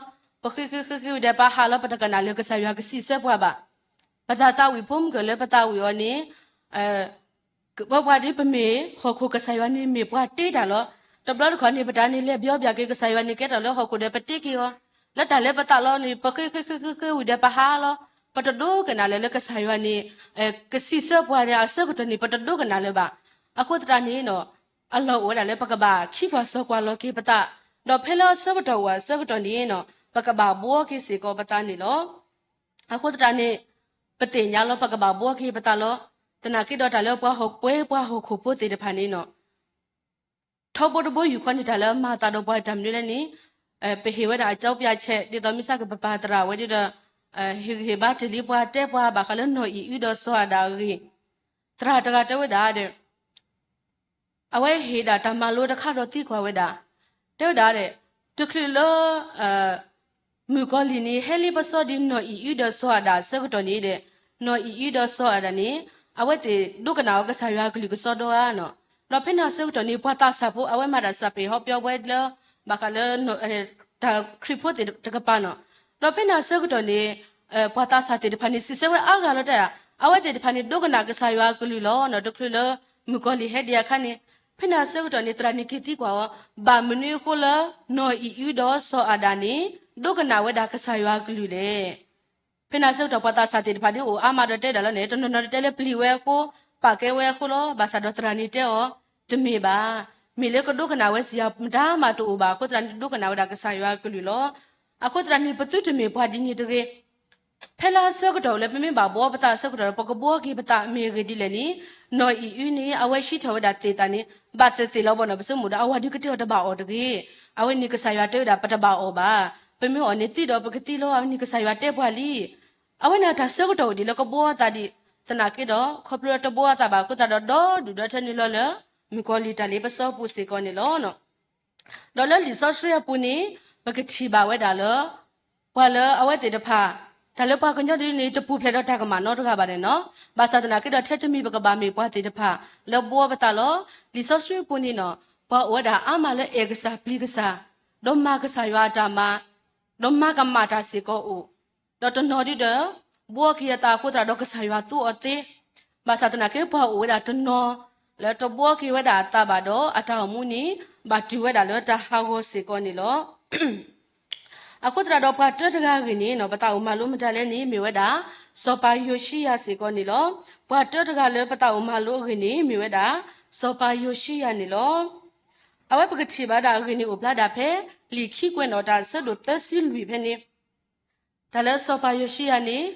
ပဃ့ဃ့ဃ့ဃ့ဝံၤဒီး ပဟးလီၤ ပတကနၣ်လၢကစၢ်ယွၤကစံးဆၢပှၤဘၣ်. ပတၢ်သးဝံၣ်ဖိမုၢ်ကၢၢ်လၢပသးဝံၣ်အီၤန့ၣ် ပပှၤဒ်ပမ့ၢ်ဟီၣ်ခိၣ် ကစၢ်ယွၤန့ၣ်မ့ၢ်ပှၤတ့တၢ်လီၤ. တဘျီတခီၣ်န့ၣ် ပတၢ်န့ၣ်လဲၤဘျီဘၣ်က့ၤ ကစၢ်ယွၤန့ၣ်ကဲထီၣ်လၢဟီၣ်ခိၣ်ဒီးပတ့က့ၤအီၤ. လၢတၢ်လၢပသးလီၤန့ၣ် ပဃ့ဃ့ဃ့ဃ့ဃ့ဝံၤဒီးပဟးလီၤ. ပတဒိကနၣ်လၢၤလၢကစၢ်ယွၤန့ၣ် ကစံးဆၢပှၤန့ၣ် အဆၢကတီၢ်န့ၣ် ပတဒိကနၣ်လၢၤဘၣ်. အဃိသတးန့ၣ် အလီၢ်အိၣ်ဝဲဒၣ်လၢပကဘၣ်ခံကွၢ်စီကွၢ်လီၤက့ၤပသး, ဒီးဖဲလၢအဆၢကတီၢ်အိၣ်အဆၢကတီၢ်န့ၣ် ပကဘၣ်ဘှီက့ၤစ့ၢ်ကီးပသးန့ၣ်လီၤ. အဃိသတးန့ၣ် ပသ့ၣ်ညါလီၤ ပကဘၣ်ဘှီက့ၤပသးလီၤ. သနာ်က့ဒီးတၢ်လၢပှၤဟီၣ်ပှဲၤပှၤဟီၣ်ခိၣ်ဖိသ့ၣ်တဖၣ်န့ၣ် ထီဘိတဘိယူၢ်ဃီန့ၣ် တၢ်လၢအမၤသးဒီးပှၤတၢ်မနုၤလဲၣ်န့ၣ် ပဟ့ၣ်ဝဲဒၣ်အကြောင်းပြချက် ဒ်သိးမ့ၢ်စ့ၢ်ကီးပပၢ်သရၣ်ဝဲဒၣ်ဒီး ဟ့ၣ်ဂံၢ်ဟ့ၣ်ဘါတ့ၢ်လံပှၤ တဲပှၤဘၣ်ဃးလၢနီၢ်အံၣ်အုဒီးစီၤအၤဒၣ်အဂ့ၢ်, သရၣ်တဂၤတဲဝဲဒၣ်ဒီး အဝဲဟ့ၣ်ဒၣ်တၢ်မၤလိတခါဒီးသံကွၢ်ဝဲဒၣ်, တဲဝဲဒၣ်ဒီး, တချုးလၢ မုၣ်ကီၤလံၢ်န့ၣ် ဟဲလံပစီဒ်နီၢ်အံၣ်အုဒီးစီၤအၤဒၣ်အဆၢကတီၢ်န့ၣ်ဒီး, နီၢ်အံၣ်အုဒီးစီၤအၤဒၣ်န့ၣ် အဝဲသ့ၣ်ဒိကနၣ်အီၤကစၢ်ယွၤအကလုၢ်ကစီဒီဧါနီၤ. ဒီးဖဲန့ၣ်အဆၢကတီၢ်န့ၣ် ပှၤသးစၢ်ဖိ အဝဲမၤတၢ်စၢ်ပ့ၤဟီပၠီဝဲလၢ ဘၣ်ဃးလၢ တၢ်ခရံာ်ဖိသ့ၣ်တကပၤနီၤ. ဒီးဖဲန့ၣ်အဆၢကတီၢ်န့ၣ် ပှၤသးစၢ်သ့ၣ်တဖၣ်န့ၣ် စံးဆၢဝဲအါဂၤလီၤတဲဒၣ်, အဝဲသ့ၣ်တဖၣ်န့ၣ် ဒိကနၣ်ကစၢ်ယွၤအကလုၢ်လီၤနီၤ. တချုးလၢမုၣ်ကီၤလံၢ်ဟဲဒံးအခါန့ၣ်, ဖဲန့ၣ်အဆၢကတီၢ်န့ၣ် သရၣ်န့ၣ်က့ၤသံကွၢ်အီၤ, ဘၣ်မနုၤအဃိလၢ နီၢ်အံၣ်အုဒီးစီၤအၤဒၣ်န့ၣ် ဒိကနၣ်ဝဲဒၣ်ကစၢ်ယွၤအကလုၢ်လဲၣ်. ဖဲန့ၣ်အဆၢကတီၢ်ပှၤသးစၢ်သ့ၣ်တဖၣ်ဒ်အိၣ်အါမးဒီးတဲဒၣ်လၢန့ၣ်, တနီၤနီၤတဲလၢပျံၤဝဲအဃိ, ပာ်ကဲဝဲအဃိလီၤ. ဘၣ်ဆၣ်ဒီးသရၣ်န့ၣ်တဲအီၤ, တမ့ၢ်ဘၣ်. မ့ၢ်လၢကဒိကနၣ်ဝဲစံးယၤမတၤမးတအိၣ်ဘၣ်အဃိ သရၣ်န့ၣ်ဒိကနၣ်ဝဲဒၣ်ကစၢ်ယွၤအကလုၢ်လီၤ. အဃိသရၣ်န့ၣ် ပသုတမ့ၢ်ပှၤဒ်န့ၣ်တဂ့ၤ. ဖဲလၢအဆၢကတီၢ်လၢပမ့ၢ်ဘၣ်ဘှီပသးအဆၢကတီၢ် ပကဘှီက့ၤပသးမ့ၢ်အဂ့ၢ်ဒ်လဲၣ်န့ၣ်, နီၢ်အံၣ်အုန့ၣ် အဝဲဟံးထီၣ်ဝဲဒၣ်သ့ၣ်သးန့ၣ် ဘၣ်သ့ၣ်သ့ၣ်လီၤဘၣ်နီၤ. ပဆိကမိၣ်ဒီး အဝၤဒုးကတဲအီၤတဘၣ်အီၤတဂ့ၤ. အဝဲန့ၣ်ကစၢ်ယွၤတဲဝဲဒၣ်ပတဘၣ်အီၤဘၣ်. ပမ့ၢ်အီၣ်န့ၣ်သံဒီးပကသံလီၤ. အဝဲန့ၣ်ကစၢ်ယွၤတဲပှၤလံ. အဝဲန့ၣ်တၢ်ဆၢကတီၢ်အိၣ်ဒံးလၢကဘှီသးဒံး, သနာ်က့ဒီး ခီဖျိလၢတဘှီသးဘၣ်အဃိသတးဒီး ဒီဒူၣ်ဒီထၢန့ၣ်လီၤလၢ မုၣ်ကီၤလံၢ်တၢ်လ့ပစီပူၤစ့ၢ်ကီးန့ၣ်လီၤ. ဒီးလၢလံာ်စီဆှံအပူၤန့ၣ် ပကထံၣ်ဘၣ်ဝဲဒၣ်လၢ ပှၤလၢအဝဲသ့ၣ်တဖၣ် တၢ်လၢပှၤကညီဒ်န့ၣ် တပူၤဖျဲးဒီးတၢ်ကမၣ်နီတဂၤဘၣ်န့ၣ်နီၤ. ဘၣ်ဆၣ်သနာ်က့ဒီး ထဲတမံၤပကဘၣ်မ့ၢ်ပှၤသ့ၣ်တဖၣ် လၢဘှီပသးလီၤ. လံာ်စီဆှံအပူၤန့ၣ်နီၤ ပှၤအိၣ်ဝဲဒၣ်အါမးလၢအဲၣ်ကစၢ်ပျံၤကစၢ်, ဒီးမၤကစၢ်ယွၤအတၢ်မၤ, ဒီးမၤကမၣ်တၢ်စ့ၢ်ကီးအိၣ်, ဒီးတနီၤဒုဒီး ဘှီက့ၤအသးအဃိသတးဒီးကစၢ်ယွၤသူအီၤသ့. ဘၣ်ဆၣ်သနာ်က့ပှၤအိၣ်ဝဲဒၣ်တနီၤ လၢတဘှီက့ၤဝဲဒၣ်အသးဘၣ်ဒီး အတၢ်အိၣ်မူန့ၣ် ဘၣ်တုၤဝဲဒၣ်လၢတၢ်ဟးဂီၤစ့ၢ်ကီးန့ၣ်လီၤ. အဃိသတးဒီးပှၤတၢတဂၤအဂ့ၢ်န့ၣ်နီၤ ပသးအိၣ်မၤလိမတၤလဲၣ်န့ၣ် မ့ၢ်ဝဲဒၣ် စီၤပၤယိၤၡံယၤစ့ၢ်ကီးန့ၣ်လီၤ. ပှၤတၢတဂၤလၢပသးအိၣ်မၤလိအဂ့ၢ်န့ၣ် မ့ၢ်ဝဲဒၣ် စီၤပၤယိၤၡံယၤန့ၣ်လီၤ. အဝဲပကထံၣ်ဘၣ်ဒၣ်အဂ့ၢ်န့ၣ်အိၣ်ဖျါဒၣ်ဖဲ လံာ်ခံကွဲးနီၣ်တၢ်အဆၢဒိၣ်သၢဆံလွံၢ်ဖဲန့ၣ်, တၢ်လၢစီၤပၤယိၤၡံယၤန့ၣ်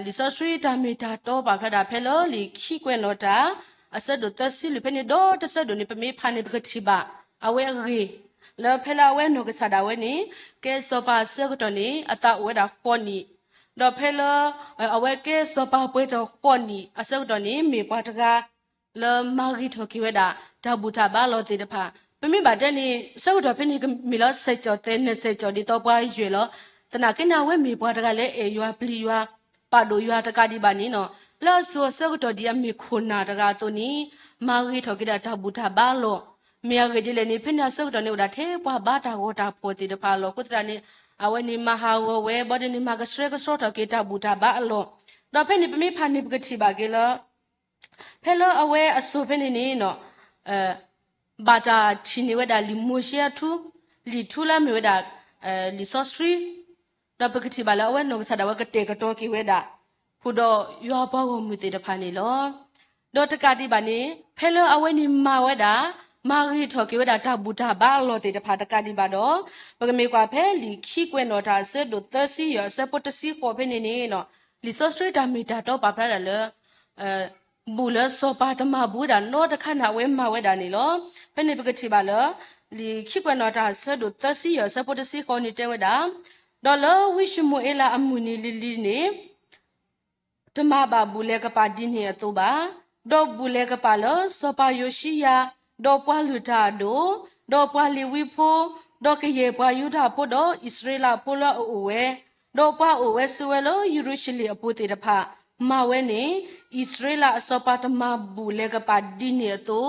လံာ်စီဆှံတၢ်မ့ၢ်တၢ်တီပာ်ဖျါဒၣ်ဖဲလၢလံာ်ခံကွဲးနီၣ်တၢ် အဆၢဒိၣ်သၢဆံလွံၢ်ဖဲန့ၣ် ဒီးတဆၢဒိၣ်န့ၣ် ပမ့ၢ်ဖးန့ၣ် ပကထံၣ်ဘၣ် အဝဲအဂ့ၢ် လၢဖဲလၢအဝဲနီၢ်ကစၢ်ဒၣ်ဝဲန့ၣ် ကဲစီၤပၤအဆၢကတီၢ်န့ၣ် အသးအိၣ်ဝဲဒၣ်ဃိးနံၣ်, ဒီးဖဲလၢ အဝဲကဲစီၤပၤပှဲၤထီၣ်ဃိးနံၣ်အဆၢကတီၢ်န့ၣ် မ့ၢ်ပှၤတဂၤ လၢမၤဂ့ၤထီၣ်က့ၤဝဲဒၣ် တၢ်ဘူၣ်တၢ်ဘါလီၢ်သ့ၣ်တဖၣ်. ပမ့ၢ်ဘၣ်တဲန့ၣ် ဆၢကတီၢ်ဖဲန့ၣ် ကမ့ၢ်လၢဆဲးကၠီၣ်သဲး နစဲးကၠီၣ်ဒ်သိးပှၤယွဲၢ်လီၤ. သနာ်က့န့ၣ် အဝဲမ့ၢ်ပှၤတဂၤလၢအဲၣ်ယွၤပျံၤယွၤ ပာ်ဒိၣ်ယွၤတကးဒံးဘၣ်န့ၣ်နီၤ လၢအစိၤအဆၢကတီၢ်ဒ်အမ့ၢ်ခိၣ်နၢ်တဂၤအသိးန့ၣ် မၤဂ့ၤထီၣ်က့ၤဒၣ်တၢ်ဘူၣ်တၢ်ဘါလီၢ်. မ့ၢ်အဂ့ၢ်ဒ်လဲၣ်န့ၣ် ဖဲန့ၣ်အဆၢကတီၢ်န့ၣ် အိၣ်ဒၣ်ထဲပှၤဘါတၢ်ဂီၤတၢ်ဖီၣ်သ့ၣ်တဖၣ်အလီၢ် အဃိသတးန့ၣ် အဝဲန့ၣ်မၤဟးဂီၤဝဲ ဘၣ်ဒ်န့ၣ် မၤကဆှဲကဆှီထီၣ်က့ၤတၢ်ဘူၣ်တၢ်ဘါအလီၢ်. ဒီးဖဲန့ၣ် ပမ့ၢ်ဖးန့ၣ် ပကထံၣ်ဘၣ်က့ၤလၢ ဖဲလၢအဝဲအစိၤဖဲန့ၣ်န့ၣ်နီၤ ဘၣ်တၢ်ထံၣ်န့ၢ်ဝဲဒၣ်လံာ်မိၤၡ့အထူ, လံာ်ထူလၢအမ့ၢ်ဝဲဒၣ် လံာ်စီဆှံ, ဒီးပကထံၣ်ဘၣ်လၢအဝဲနီၢ်ကစၢ်ဒၣ်ဝဲကတဲာ်ကတီၤက့ၤဝဲဒၣ် ဃုာ်ဒီးယွၤအပှၤဂီၢ်မုၢ်သ့ၣ်တဖၣ်န့ၣ်လီၤ. ဒီးတကးဒံးဘၣ်န့ၣ် ဖဲလၢအဝဲန့ၣ်မၤဝဲဒၣ် မၤဂ့ၤထီၣ်က့ၤဝဲဒၣ်တၢ်ဘူၣ်တၢ်ဘါအလီၢ်သ့ၣ်တဖၣ်တကးဒံးဘၣ်ဒီး ပကမ့ၢ်ကွၢ်ဖဲလံာ်ခံကွဲးနီၣ်တၢ်အဆၢဒိၣ်သၢဆံယဲၢ်အဆၢဖိတဆံဃိးဖဲန့ၣ်န့ၣ်နီၤ လံာ်စီဆှံတၢ်မ့ၢ်တၢ်တီပာ်ဖျါဒၣ်လၢ ဘူၣ်လၢစီၤပၤတမၤဘူၣ်ဝဲဒၣ်နီတခါန့ၣ် အဝဲမၤဝဲဒၣ်န့ၣ်လီၤ. ဖဲန့ၣ်ပကထံၣ်ဘၣ်လၢ လံာ်ခံကွဲးနီၣ်တၢ်အဆၢဒိၣ်သၢဆံယဲၢ်အဆၢဖိတဆံဃိးန့ၣ်တဲဝဲဒၣ်, ဒီးလၢဝံၡမူၤအ့လးအမုၢ်နံၤလံၤလံၤန့ၣ် တမၤဘၣ်ဘူၣ်လဲၤကပာ်ဒ်န့ၣ်အသိးဘၣ်. ဒီးဘူၣ်လဲၤကပာ်လၢစီၤပၤယိၤၡံယၤ, ဒီးပှၤလုၢ်တၢ်အဒိၣ်, ဒီးပှၤလ့ၤဝံဖိ, ဒီးကယဲၢ်ပှၤယူဒၤဖိဒီးအံၣ်စရ့လးဖိလၢအအိၣ်ဝဲ, ဒီးပှၤအိၣ်ဝဲဆိးဝဲလၢယရူၤၡလ့ၣ်အပူၤသ့ၣ်တဖၣ်, မၤဝဲန့ၣ်, အံၣ်စရ့လးအစီၤပၤတမၤဘူၣ်လဲၤကပာ်ဒ်န့ၣ်အသိး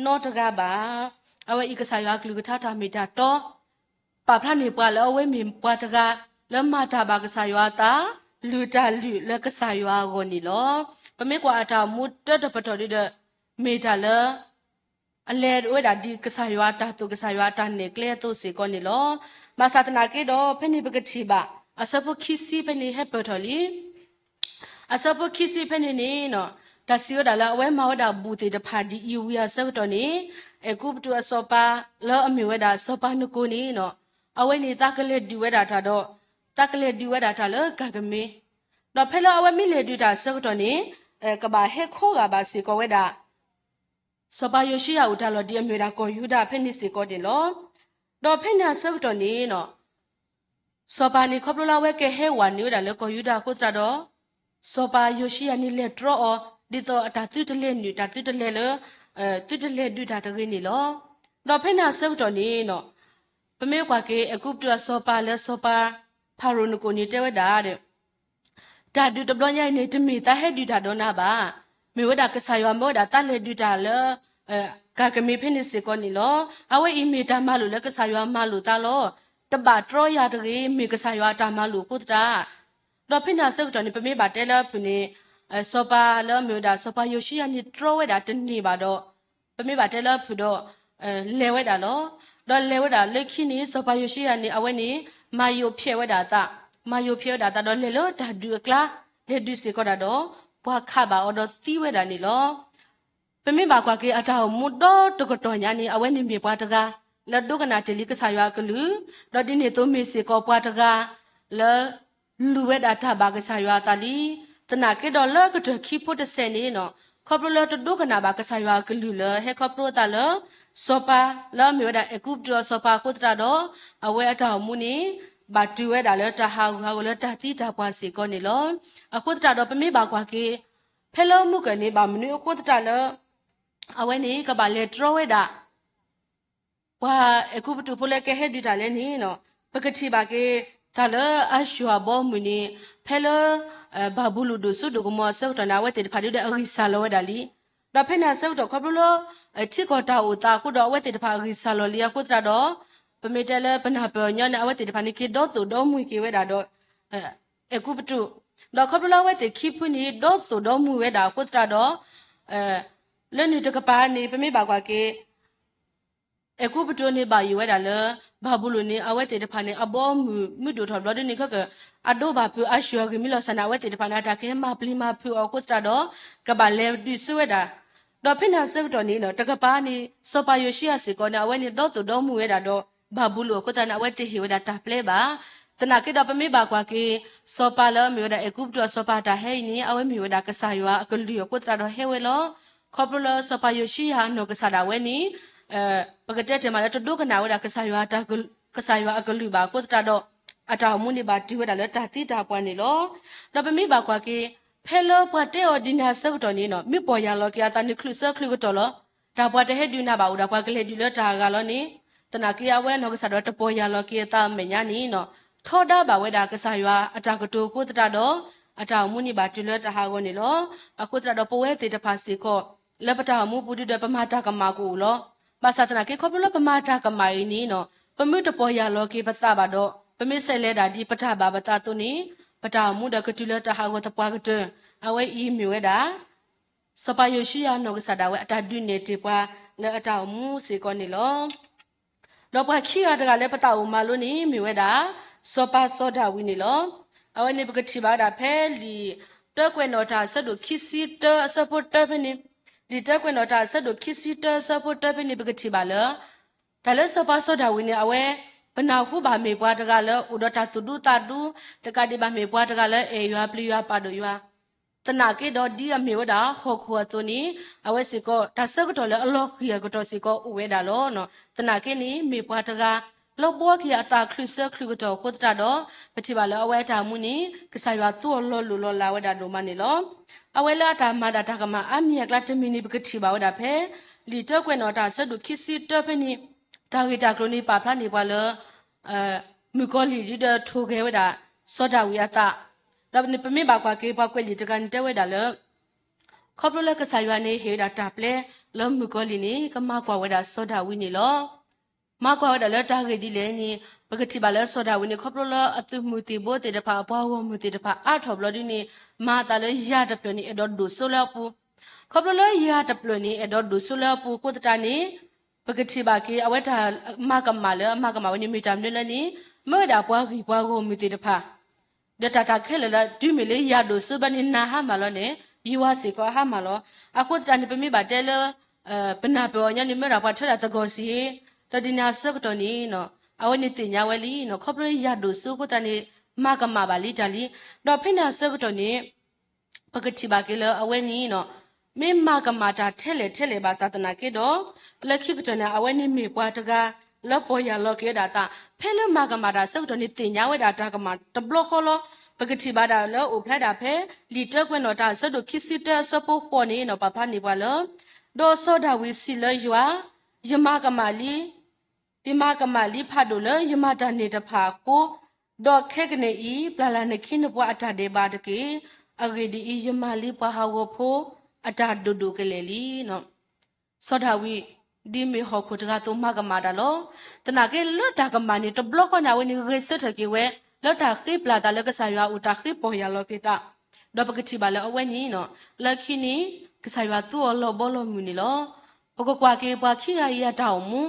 နီတဂၤဘၣ်. အဝဲအံၤကစၢ်ယွၤအကလုၢ်ကထါတၢ်မ့ၢ်တၢ်တီ ပာ်ဖျါန့ၢ်ပှၤလၢအဝဲမ့ၢ်ပှၤတဂၤ လၢမၤတၢ်ဘၣ်ကစၢ်ယွၤအသး, လုၢ်တၢ်လုၢ်လၢကစၢ်ယွၤအဂီၢ်န့ၣ်လီၤ. ပမ့ၢ်ကွၢ်အတၢ်အိၣ်မူတၢတပတီၢ်ဒုဒီး မ့ၢ်တၢ်လၢ အလဲၤဝဲဒၣ်ဒ်ကစၢ်ယွၤအတၢ်သိၣ်ကစၢ်ယွၤအတၢ်နဲၣ်ကျဲအသိးစ့ၢ်ကီးန့ၣ်လီၤ. ဘၣ်ဆၣ်သနာ်က့ဒီး ဖဲန့ၣ်ပကထံၣ်ဘၣ် အဆၢဖိခံဆံဖဲန့ၣ်ဟဲပၢၢ်ထီၣ်လံ အဆၢဖိခံဆံဖဲန့ၣ်န့ၣ်နီၤ, တၢ်စံးဝဲဒၣ်လၢအဝဲမၤဝဲဒၣ်ဘူၣ်သ့ၣ်တဖၣ်ဒ်အံၤဝံၤအဆၢကတီၢ်န့ၣ်, အဲၤကူပတူးအစီၤပၤလၢအမ့ၢ်ဝဲဒၣ်စီၤပၤနကိၤန့ၣ်နီၤ, အဝဲန့ၣ်သးကလဲၤဒုးဝဲဒၣ်တၢ်ဒီး, သးကလဲၤဒုးဝဲဒၣ်တၢ်လၢကၤကမ့ၢ်, ဒီးဖဲလၢအဝဲမ့ၢ်လဲၤဒုးတၢ်အဆၢကတီၢ်န့ၣ်, ကဘၣ်ဟဲခီဂာ်ဘၣ်စ့ၢ်ကီးဝဲဒၣ် စီၤပၤယိၤၡံယၤအိၣ်တၢ်လီၢ်ဒ်အမ့ၢ်ဝဲဒၣ်ကီၢ်ယူဒၤဖဲန့ၣ်စ့ၢ်ကီးန့ၣ်လီၤ. ဒီးဖဲန့ၣ်အဆၢကတီၢ်န့ၣ်နီၤ, စီၤပၤန့ၣ်ခီဖျိလၢအဝဲကဟဲဝဲန့ၢ်ဝဲဒၣ်လၢကီၢ်ယူဒၤအဃိသတးဒီး, စီၤပၤယိၤၡံယၤန့ၣ်လဲၤတြီအီၤ ဒ်သိးအတၢ်သုတလဲၤနုာ် တၢ်သုတလဲၤလၢ သုတလဲၤဒုးတၢ်တဂ့ၤန့ၣ်လီၤ. ဒီးဖဲန့ၣ်အဆၢကတီၢ်န့ၣ် ပမ့ၢ်ကွၢ်က့ၤ အဲၤကူပတူးအစီၤပၤလၢစီၤပၤဖၤရိၤနကိာ်န့ၣ်တဲဝဲဒၣ်ဒီး တၢ်ဒုးတဘျီညါအံၤန့ၣ် တမ့ၢ်သးဟဲဒုးတၢ်ဒီးနၤဘၣ်. မ့ၢ်ဝဲဒၣ်ကစၢ်ယွၤမၢဝဲဒၣ်သးလဲၤဒုးတၢ်လၢ ကၤကမ့ၢ်ဖဲန့ၣ်စ့ၢ်ကီးန့ၣ်လီၤ. အဝဲအံၤမ့ၢ်တၢ်မၤလိာ်လၢကစၢ်ယွၤမၤလိာ်သးလီၤ. တဘၣ်တြီယၤတဂ့ၤ, မ့ၢ်ကစၢ်ယွၤအတၢ်မၤလိာ်အဃိသတး ဒီးဖဲန့ၣ်အဆၢကတီၢ်န့ၣ် ပမ့ၢ်ဘၣ်တဲလၢအဖုၣ်န့ၣ် စီၤပၤလၢအမ့ၢ်ဝဲဒၣ်စီၤပၤယိၤၡံယၤန့ၣ် တြီဝဲဒၣ်တန့ၢ်ဘၣ်ဒီး ပမ့ၢ်ဘၣ်တဲလၢအဖုၣ်ဒီး လဲၤဝဲဒၣ်လီၤ. ဒီးလဲၤဝဲဒၣ်လၢခံန့ၣ် စီၤပၤယိၤၡံယၤန့ၣ် အဝဲန့ၣ် မၤယိာ်ဖျဲးဝဲဒၣ်အသး, မၤယိာ်ဖျဲးဝဲဒၣ်အသးဒီးလဲၤလၢတၢ်ဒုးအကျါ လဲၤဒုးစ့ၢ်ကီးတၢ်ဒီး ပှၤခးဘၣ်အီၤဒီးသံဝဲဒၣ်န့ၣ်လီၤ. ပမ့ၢ်ဘၣ်ကွၢ်က့ၤအတၢ်အိၣ်မူဒီတကတီၢ်ညါန့ၣ် အဝဲန့ၣ်မ့ၢ်ပှၤတဂၤ လၢဒိကနၣ်တ့ၢ်လံကစၢ်ယွၤအကလုၢ်, ဒီးဒ်န့ၣ်အသိးမ့ၢ်စ့ၢ်ကီးပှၤတဂၤ လၢ လူၤဝဲဒၣ်တၢ်ဘၣ်ကစၢ်ယွၤအသးလံ. သနာ်က့ဒီးလၢကတၢၢ်ခံဖိတစဲးန့ၣ် ခီဖျိလၢတဒိကနၣ်ဘၣ်ကစၢ်ယွၤအကလုၢ်လၢ ဟဲခီဖျိအသးလၢ စီၤပၤလၢအမ့ၢ်ဝဲဒၣ်အဲၤကူပတူးအစီၤပၤအဃိသတးဒီး အဝဲအတၢ်အိၣ်မူန့ၣ် ဘၣ်တုၤဝဲဒၣ်လၢတၢ်ဟးဂူာ်ဟးဂီၤလၢတၢ်သံတၢ်ပှၢ်စ့ၢ်ကီးန့ၣ်လီၤ. အဃိသတးဒီးပမ့ၢ်ဘၣ်ကွၢ်က့ၤ ဖဲလၢမုၢ်ကၢၢ်န့ၣ် ဘၣ်မနုၤအဃိသတးလၢ အဝဲန့ၣ်ကဘၣ်လဲၤတြီဝဲဒၣ် ပှၤအဲၤကူပတူးဖိလၢကဟဲဒုးတၢ်လဲၣ်န့ၣ် ပကထံၣ်ဘၣ်က့ၤ တၢ်လၢအၤၡူၢ်အဘီအမုၢ်န့ၣ် ဖဲလၢ ဘၤဘူလိၣ်ဒိၣ်စိဒိၣ်ကမီၤအဆၢကတီၢ်န့ၣ် အဝဲသ့ၣ်တဖၣ်ဒုးဒီးအဂံၢ်စၢ်လီၤဝဲဒၣ်လံ. ဒီးဖဲန့ၣ်အဆၢကတီၢ်ခီဖျိလၢ ထံကီၢ်တၢ်အိၣ်သးအဃိဒီး အဝဲသ့ၣ်တဖၣ်အဂံၢ်စၢ်လီၤလံအဃိသတးဒီး ပမ့ၢ်တဲလၢပနၢ်ပၢၢ်အီၤညီန့ၣ် အဝဲသ့ၣ်တဖၣ်န့ၣ်က့ၤဒီသိၣ်ဒီမှံၤက့ၤဝဲဒၣ်ဒီး အဲၤကူပတူး, ဒီးခီဖျိလၢအဝဲသ့ၣ်ခံဖုန့ၣ် ဒီသိၣ်ဒီမှံၤဝဲဒၣ်အဃိသတးဒီး လၢန့ၣ်တကပၤန့ၣ် ပမ့ၢ်ဘၣ်ကွၢ်က့ၤ အဲၤကူပတူးန့ၣ်ဘၣ်ယိၣ်ဝဲဒၣ်လၢ ဘၤဘူလိၣ်န့ၣ် အဝဲသ့ၣ်တဖၣ်န့ၣ် အဘီအမုၢ်မုၢ်ဒိၣ်ထီၣ်ဘျီဒ်န့ၣ် ခဲကၢၣ် အဒိဘၣ်ဖုးအၤၡူၢ်အဂံၢ်မ့ၢ်လီၤစၢ်န့ၣ် အဝဲသ့ၣ်တဖၣ်န့ၣ် အတၢ်ကဟဲမၤပျံၤမၤဖုးအီၤအဃိသတးဒီး ကဘၣ်လဲၤဒုးဆူဝဲဒၣ် ဒီးဖဲန့ၣ်အဆၢကတီၢ်န့ၣ် တကပၤန့ၣ် စီၤပၤယိၤၡံယၤစ့ၢ်ကီးန့ၣ် အဝဲန့ၣ်ဒီသိၣ်ဒီမှံၤဝဲဒၣ်ဒီး ဘၤဘူလိၣ်အဃိသတးန့ၣ် အဝဲတဟ့ၣ်ဝဲဒၣ်တၢ်ပျဲဘၣ်. သနာ်က့ဒီးပမ့ၢ်ဘၣ်ကွၢ်က့ၤ စီၤပၤလၢအမ့ၢ်ဝဲဒၣ်အဲၤကူပတူးအစီၤပၤအတၢ်ဟဲအံၤန့ၣ် အဝဲမ့ၢ်ဝဲဒၣ်ကစၢ်ယွၤအကလုၢ်အဃိသတးဒီးဟဲဝဲလီၤ. ခီဖျိလၢစီၤပၤယိၤၡံယၤအနီၢ်ကစၢ်ဒၣ်ဝဲန့ၣ် ပကတဲတ့ၢ်မးလၢတဒိကနၣ်ဝဲဒၣ် ကစၢ်ယွၤအကလုၢ်ဘၣ်အဃိသတးဒီး အတၢ်အိၣ်မူန့ၣ်ဘၣ်တုၤဝဲဒၣ်လၢတၢ်သံတၢ်ပှၢ်န့ၣ်လီၤ. ဒီးပမ့ၢ်ဘၣ်ကွၢ်က့ၤ ဖဲလၢပှၤတဲအီၤဒ်န့ၣ်အဆၢကတီၢ်န့ၣ် မ့ၢ်ပီၢ်ယၢ်လီၤက့ၤအသးန့ၣ်ချုးဆၢချုးကတီၢ်လီၤ. တၢ်ပှၤတဟဲဒုးနၤဘၣ်အိၣ်ဒီးပှၤကလဲၤဒုးလၢတၢ်အဂၤလီၤန့ၣ် သနာ်က့အဝဲအနီၢ်ကစၢ်ဒၣ်ဝဲတပီၢ်ယၢ်လီၤက့ၤအသးအမဲာ်ညါန့ၣ် ထီဒါဘၣ်ဝဲဒၣ်ကစၢ်ယွၤအတၢ်ကတိၤအဃိသတးဒီး အတၢ်အိၣ်မူန့ၣ်ဘၣ်တုၤလၢတၢ်ဟးဂီၤန့ၣ်လီၤ. အဃိသတးဒီးပဝဲသ့ၣ်တဖၣ်စ့ၢ်ကီး လၢပတၢ်အိၣ်မူပူၤဒုဒီးပမၤတၢ်ကမၣ်ကအိၣ်လီၤ. ဘၣ်ဆၣ်သနာ်က့ခီဖျိလၢပမၤတၢ်ကမၣ်အံၤန့ၣ် ပမ့ၢ်တပီၢ်ယၢ်လီၤက့ၤပသးဘၣ်ဒီး ပမ့ၢ်ဆဲးလဲၤဒၣ်ဒ်ပတၢ်ဘၣ်ပသးအသိးန့ၣ် ပတၢ်အိၣ်မူဒီးကတုၤလၢတၢ်ဟးဂီၤသပှၢ်ကတၢၢ် အဝဲအံၤမ့ၢ်ဝဲဒၣ် စီၤပၤယိၤၡံယၤနီၢ်ကစၢ်ဒၣ်ဝဲအတၢ်ဒုးနဲၣ်တ့ၢ်ပှၤလၢအတၢ်အိၣ်မူစ့ၢ်ကီးန့ၣ်လီၤ. ဒီးပှၤခံဂၤတဂၤလၢပသးအိၣ်မၤလိန့ၣ် မ့ၢ်ဝဲဒၣ် စီၤပၤစီၤဒၤဝံးန့ၣ်လီၤ. အဝဲန့ၣ်ပကထံၣ်ဘၣ်ဝဲဒၣ်ဖဲလံာ်တၢကွဲးနီၣ်တၢ်အဆၢဒိၣ်ခံဆံတၢအဆၢဖိတၢဖဲန့ၣ်, လံာ်တၢကွဲးနီၣ်တၢ်အဆၢဒိၣ်ခံဆံတၢအဆၢဖိတၢဖဲန့ၣ် ပကထံၣ်ဘၣ်လၢ တၢ်လၢစီၤပၤစီၤဒၤဝံးန့ၣ် အဝဲ ပနၢ်ဟူဘၣ်မ့ၢ်ပှၤတဂၤလၢအိၣ်ဒီးတၢ်သူၣ်ဒူသးဒူ, တကးဒံးဘၣ်မ့ၢ်ပှၤတဂၤလၢအဲၣ်ယွၤပျံၤယွၤပာ်ဒိၣ်ယွၤ သနာ်က့ဒီးဒ်အမ့ၢ်ဝဲဒၣ်ဟီၣ်ခိၣ်အသိးန့ၣ် အဝဲစ့ၢ်ကီးတၢ်ဆၢကတီၢ်လၢအလီၤဃံၤအကတီၢ်စ့ၢ်ကီးအိၣ်ဝဲဒၣ်လီၤ. သနာ်က့န့ၣ် မ့ၢ်ပှၤတဂၤ လၢဘှီက့ၤအသးချုးဆၢချုးကတီၢ်အဃိသတးဒီး ပထံၣ်ဘၣ်လၢအဝဲအတၢ်အိၣ်မူန့ၣ် ကစၢ်ယွၤသူအီၤလီၤလိၢ်လီၤလးဝဲဒၣ်ဒိၣ်မးန့ၣ်လီၤ. အဝဲလၢအတၢ်မၤဒၣ်တၢ်ကမၣ်အါမံၤအကျါတမံၤန့ၣ် ပကထံၣ်ဘၣ်ဝဲဒၣ်ဖဲ လံာ်တၢကွဲးနီၣ်တၢ်အဆၢဒိၣ်ခံဆံတၢဖဲန့ၣ် တၢ်ဂ့ၢ်တၢ်ကျိၤန့ၣ်ပာ်ဖျါန့ၢ်ပှၤလၢ မုၣ်ကီၤလံၢ်ဒုဒီးထိၣ်ဂဲၤဝဲဒၣ် စီၤဒၤဝံးအသး, ဒီးပမ့ၢ်ဘၣ်ကွၢ်က့ၤပှၤကွဲးလံာ်တဂၤန့ၣ်တဲဝဲဒၣ်လၢ ခီဖျိလၢကစၢ်ယွၤန့ၣ်ဟ့ၣ်ဝဲဒၣ်တၢ်ပျဲလၢမုၣ်ကီၤလံၢ်န့ၣ် ကမၤကွၢ်ဝဲဒၣ်စီၤဒၤဝံးန့ၣ်လီၤ. မၤကွၢ်ဝဲဒၣ်လၢတၢ်ဂ့ၢ်ဒ်လဲၣ်န့ၣ် ပကထံၣ်ဘၣ်လၢစီၤဒၤဝံးန့ၣ် ခီဖျိလၢအသုးမုၢ်သံၣ်ဘိသ့ၣ်တဖၣ် အပှၤဂီၢ်မုၢ်သ့ၣ်တဖၣ်အါထီၣ်ဘျီဒ်န့ၣ် မၤအသးလၢယၤတဖျၢၣ်န့ၣ် အဲၣ်ဒိးဒိၣ်စိလၢအပူၤ, ခီဖျိလၢယၤတဖျၢၣ်န့ၣ် အဲၣ်ဒိးဒိၣ်စိလၢအပူၤအဃိသတးန့ၣ် ပကထံၣ်ဘၣ်က့ၤ အဝဲတၢ်မၤကမၣ်လၢအမၤကမၣ်ဝဲန့ၣ် မ့ၢ်တၢ်မနုၤလဲၣ်န့ၣ် မၢဝဲဒၣ်ပှၤဂံၢ်ပှၤဂီၢ်မုၢ်သ့ၣ်တဖၣ် ဒီးတၢ်တၢ်ခဲလၢာ်လၢ တုၤမ့ၢ်လၢယၤဒိၣ်စိဘျီန့ၣ် နၤဟါမၢ်လီၤန့ၣ် ယွၤစ့ၢ်ကီးဟါမၢ်လီၤ. အဃိသတးန့ၣ် ပမ့ၢ်ဘၣ်တဲလၢ ပနၢ်ပၢၢ်အီၤညီန့ၣ် မၢဝဲဒၣ်ပှၤထၢဒၣ်သဂီၢ်စ့ၢ်, ဒီးဒ်န့ၣ်အဆၢကတီၢ်န့ၣ် အဝဲန့ၣ်သ့ၣ်ညါဝဲလံ ခီဖျိလၢယၤဒိၣ်စိအဃိသတးန့ၣ် မၤကမၣ်ဘၣ်လံတၢ်လံ. ဒီးဖဲန့ၣ်အဆၢကတီၢ်န့ၣ် ပကထံၣ်ဘၣ်က့ၤလၢအဝဲန့ၣ် မ့ၢ်မၤကမၣ်တၢ်ထဲလဲၣ်ထဲလဲၣ်ဘၣ်ဆၣ်သနာ်က့ဒီး လၢခံကတၢၢ်န့ၣ် အဝဲန့ၣ်မ့ၢ်ပှၤတဂၤ လၢပီၢ်ယၢ်လီၤက့ၤဝဲဒၣ်အသး ဖဲလၢမၤကမၣ်တၢ်အဆၢကတီၢ်န့ၣ် သ့ၣ်ညါဝဲဒၣ်တၢ်ကမၣ်တဘျီဃီလီၤ. ပကထံၣ်ဘၣ်ဒၣ်လၢအိၣ်ဖျါဒၣ်ဖဲ လံာ်တၢကွဲးနီၣ်တၢ်အဆၢဒိၣ်ခံဆံတၢအဆၢဖိဃိးန့ၣ် ပာ်ဖျါန့ၢ်ပှၤလၢ ဒီးစီၤဒၤဝံးစံးလၢယွၤ, ယမၤကမၣ်လံ, ယမၤကမၣ်လံဖးဒိၣ်လၢယမၤတၢ်န့ၣ်တဖၣ်အဃိ, ဒီးခဲကနံၣ်အံၤ ပျၢ်လၢ်နခံနပှၤအတၢ်ဒဲးဘးတက့ၢ်. အဂ့ၢ်ဒ်အံၤ, ယမၤလံပှၤဟးဂီၤဖိအတၢ်ဒိၣ်ဒိၣ်ကလဲာ်လံ. စီၤဒၤဝံး ဒ်မ့ၢ်ဟီၣ်ခိၣ်တဂၤအသိးမၤကမၣ်တၢ်လီၤ. သနာ်က့လၢတၢ်ကမၣ်န့ၣ် တဘျီဃီန့ၣ် အဝဲန့ၣ်ဂဲၤဆၢထၢၣ်က့ၤဝဲ လၢတၢ်ဃ့ပျၢ်သးလၢကစၢ်ယွၤအအိၣ် တၢ်ဃ့ပီၢ်ယၢ်လီၤက့ၤသး, ဒီးပကထံၣ်ဘၣ်လၢအဝဲန့ၣ် လၢခံန့ၣ် ကစၢ်ယွၤသူအီၤလီၤဘီလီၤမုၢ်န့ၣ်လီၤ. ပကကွၢ်က့ၤပှၤခံဂၤအံၤအတၢ်အိၣ်မူ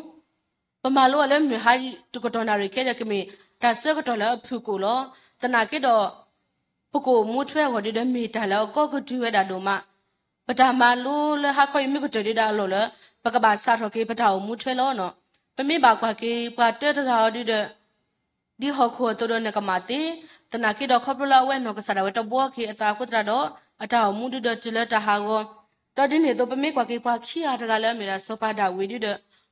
ပမၤလိအီၤလၢမုၢ်ဟါတကတီၢ်နၣ်ရံၣ်ခဲဒီး ကမ့ၢ်တၢ်ဆၢကတီၢ်လၢအဖုၣ်ကိာ်လီၤ. သနာ်က့ဒီး ပကအိၣ်မူထွဲအဂီၢ်ဒ်ဒီး မ့ၢ်တၢ်လၢအကီကတုၤဝဲဒၣ်ဒိၣ်မး, ပတၢ်မၤလိလၢဟါခီအံၤမ့ၢ်ကတၢၢ်ဒ်ဒီးအလီၢ်လၢ ပကဘၣ်စးထီၣ်က့ၤပတၢ်အိၣ်မူထွဲလီၤ. ပမ့ၢ်ဘၣ်ကွၢ်က့ၤပှၤတၢတဂၤအီၤဒ်ဒီး ဒ်ဟီၣ်ခိၣ်အသိးဒီးနကမၣ်သ့, သနာ်က့ဒီးခီဖျိလၢအဝဲနီၢ်ကစၢ်ဒၣ်ဝဲတဘှီက့ၤအသးအဃိသတးဒီး အတၢ်အိၣ်မူဒ်ဒီးတုၤလၢတၢ်ဟးဂီၤ, ဒီးဒ်န့ၣ်အသိး ပမ့ၢ်ကွၢ်က့ၤပှၤခံဂၤတဂၤလၢအမ့ၢ်ဒၣ်စီၤပၤဒၤဝံးဒ်ဒီး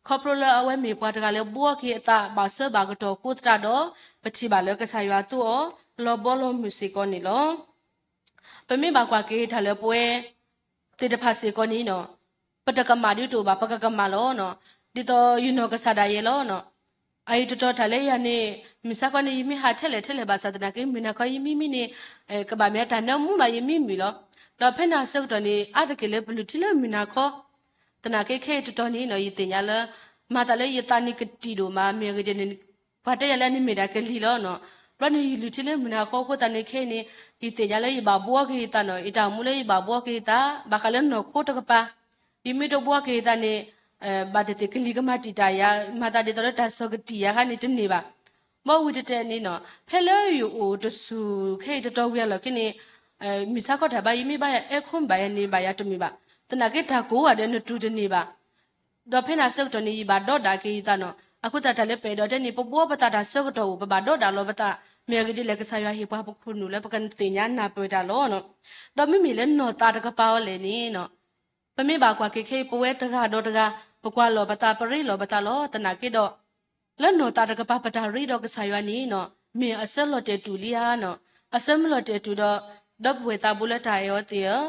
ခီဖျိလၢအဝဲမ့ၢ်ပှၤတဂၤလၢဘှီက့ၤအသးဘၣ်စၢၤဘၣ်ကတီၢ်အဃိသတးဒီး ပထံၣ်ဘၣ်လၢကစၢ်ယွၤသူအီၤ လီၤဘီလီၤမုၢ်စ့ၢ်ကီးန့ၣ်လီၤ. ပမ့ၢ်ဘၣ်ကွၢ်က့ၤတၢ်လၢပဝဲသ့ၣ်တဖၣ်စ့ၢ်ကီးန့ၣ် ပတကမၣ်ဒ်တအိၣ်ဘၣ် ပကကမၣ်လီၤ. ဒ်သိးယနီၢ်ကစၢ်ဒၣ်ယဲလီၤ. အအံၤတတီၤတၢ်လၢယၤန့ၣ် မုၢ်ဆါခီန့ၣ် ယမ့ၢ်ဟးထဲလဲၣ်ထဲလဲၣ်ဘၣ်ဆၣ်သနာ်က့ မုၢ်နၤခီယမံမံန့ၣ် ကဘၣ်မ့ၢ်အတၢ်နၢမူဘၣ် ယမံမုာ်လီၤ. ဒီးဖဲန့ၣ်အဆၢကတီၢ်န့ၣ် အါတက့ၢ်လၢပလုၢ်ထံလၢမုၢ်နၤခီ သနာ်က့ခဲအံၤတတီၤန့ၣ် ယသ့ၣ်ညါလၢ မၤသးလၢယသးန့ၣ်ကတံာ်ဒိၣ်မး မ့ၢ်အဂ့ၢ်ဒ်န့ၣ် ပှၤတဲယၤလၢန့ၣ်မ့ၢ်ဒၣ်ကလံၤလီၤ. ဘျီန့ၣ်ယလုၢ်ထံလၢမုၢ်နၤခီအဃိသတးန့ၣ်ခဲအံၤန့ၣ် ယသ့ၣ်ညါလၢယဘၣ်ဘှီက့ၤယသးန့ၣ် ယတၢ်အိၣ်မူလၢယဘၣ်ဘှီက့ၤယသး ဘၣ်ဃးလၢနီၢ်ခိတကပၤ ယမ့ၢ်တဘှီက့ၤယသးန့ၣ် ဘၣ်သ့ၣ်သ့ၣ်ကလံၤကမၤတံာ်တာ်ယၤ မၤသးဒ်သိးလၢတၢ်ဆီၣ်ကတံာ်ယၤခါန့ၣ်တန့ၢ်ဘၣ်. ဘၣ်ဝံၤတတဲာ်န့ၣ် ဖဲလၢယအိၣ်တဆူၣ်ခဲအံၤတတီၤဝံၤအလီၢ်ခံန့ၣ် မုၢ်ဆါခီတၢ်ဘါယမ့ၢ်ဘၣ်ယၤအဲၣ်ခိမ့ၢ်ဘၣ်ယၤန့ၣ်ဘၣ်ယၤတမုာ်ဘၣ်. သနာ်က့တၢ်ကိးဂၤဒဲးနတူၢ်တန့ၢ်ဘၣ်. ဒီးဖဲန့ၣ်အဆၢကတီၢ်န့ၣ် ယဘၣ်ဒီဒၣ်က့ၤယသးန့ၣ် အဃိသတးတၢ်လၢပအဲၣ်ဒိးတဲန့ၣ် ပဘှီပသးတၢ်ဆၢကတီၢ်အိၣ် ပဘၣ်ဒီဒၣ်လီၤပသး မ့ၢ်အဂ့ၢ်ဒ်လဲၣ် ကစၢ်ယွၤဟ့ၣ်ပှၤပခိၣ်နူာ်လၢပကသ့ၣ်ညါနၢ်ပၢၢ်တၢ်လီၤ. ဒီးမ့မ့ၢ်လၢနီၢ်သးတကပၤအီၤလဲၣ်န့ၣ် ပမ့ၢ်ဘၣ်ကွၢ်က့ၤခဲအံၤ ပဝဲတဂၤဒီးတဂၤ ပကွၢ်လီၤပသး ပရ့လိာ်ပသးလီၤ. သနာ်က့ဒီး လၢနီၢ်သးတကပၤပတၢ်ရ့ဒီးကစၢ်ယွၤန့ၣ် မ့ၢ်အဆၢလီၤတဲာ်တူာ်လံဧါ. အဆၢမုၢ်လီၤတဲာ်တူာ်ဒီး ဒီပုၢ်ဝဲၢ်သးဘိလၢတၢ်အဲၣ်အီၤသ့ၣ်ဧၢ,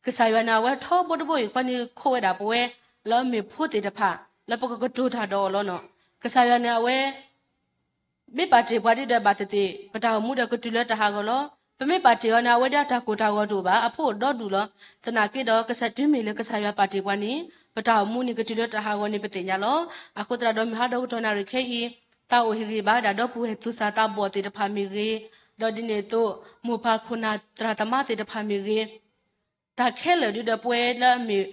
ကစၢ်ယွၤန့ၣ် အဝဲထီဘိတဘိယူၢ်ဃီန့ၣ် ခိးဝဲဒၣ်ပဝဲ လၢအမ့ၢ်ဖိသ့ၣ်တဖၣ် လၢပကကတိၤတၢ်ဒီးအီၤလီၤ. ကစၢ်ယွၤန့ၣ် အဝဲ မ့ၢ်ပာ်တ့ၢ်ပှၤဒ်ဒီးဘၣ်သ့ၣ်သ့ၣ် ပတၢ်အိၣ်မူဒီးကတုၤလၢတၢ်ဟးဂီၤလီၤ. ပမ့ၢ်ပာ်တ့ၢ်အီၤန့ၣ် အဝဲဒၣ်တၢ်ကိၢ်တၢ်ဂီၤတအိၣ်ဘၣ်, အဖိအိၣ်ဒီဒူၣ်လီၤ. သနာ်က့ဒီး ကစၢ်တုၤမ့ၢ်လၢကစၢ်ယွၤပာ်တ့ၢ်ပှၤန့ၣ် ပတၢ်အိၣ်မူန့ၣ်ကတုၤလၢတၢ်ဟးဂီၤန့ၣ်ပသ့ၣ်ညါလီၤ. အဃိသတးဒီးမုၢ်ဟါဒီကတီၢ်နၣ်ရံၣ်ခဲအံၤ သးအိၣ်ဟ့ၣ်ဂံၢ်ဘါဝဲဒၣ်ဒီပုၢ်ဝဲၢ်သူၣ်စၢ်သးဘီၣ်သ့ၣ်တဖၣ်မ့ၢ်ဂ့ၤ, ဒီးဒ်န့ၣ်အသိး မိၢ်ပၢ်ခိၣ်နၢ်သရၣ်သမါသ့ၣ်တဖၣ်မ့ၢ်ဂ့ၤ တၢ်ခဲလၢာ်ဒ်ဒီးပဝဲလၢအမ့ၢ်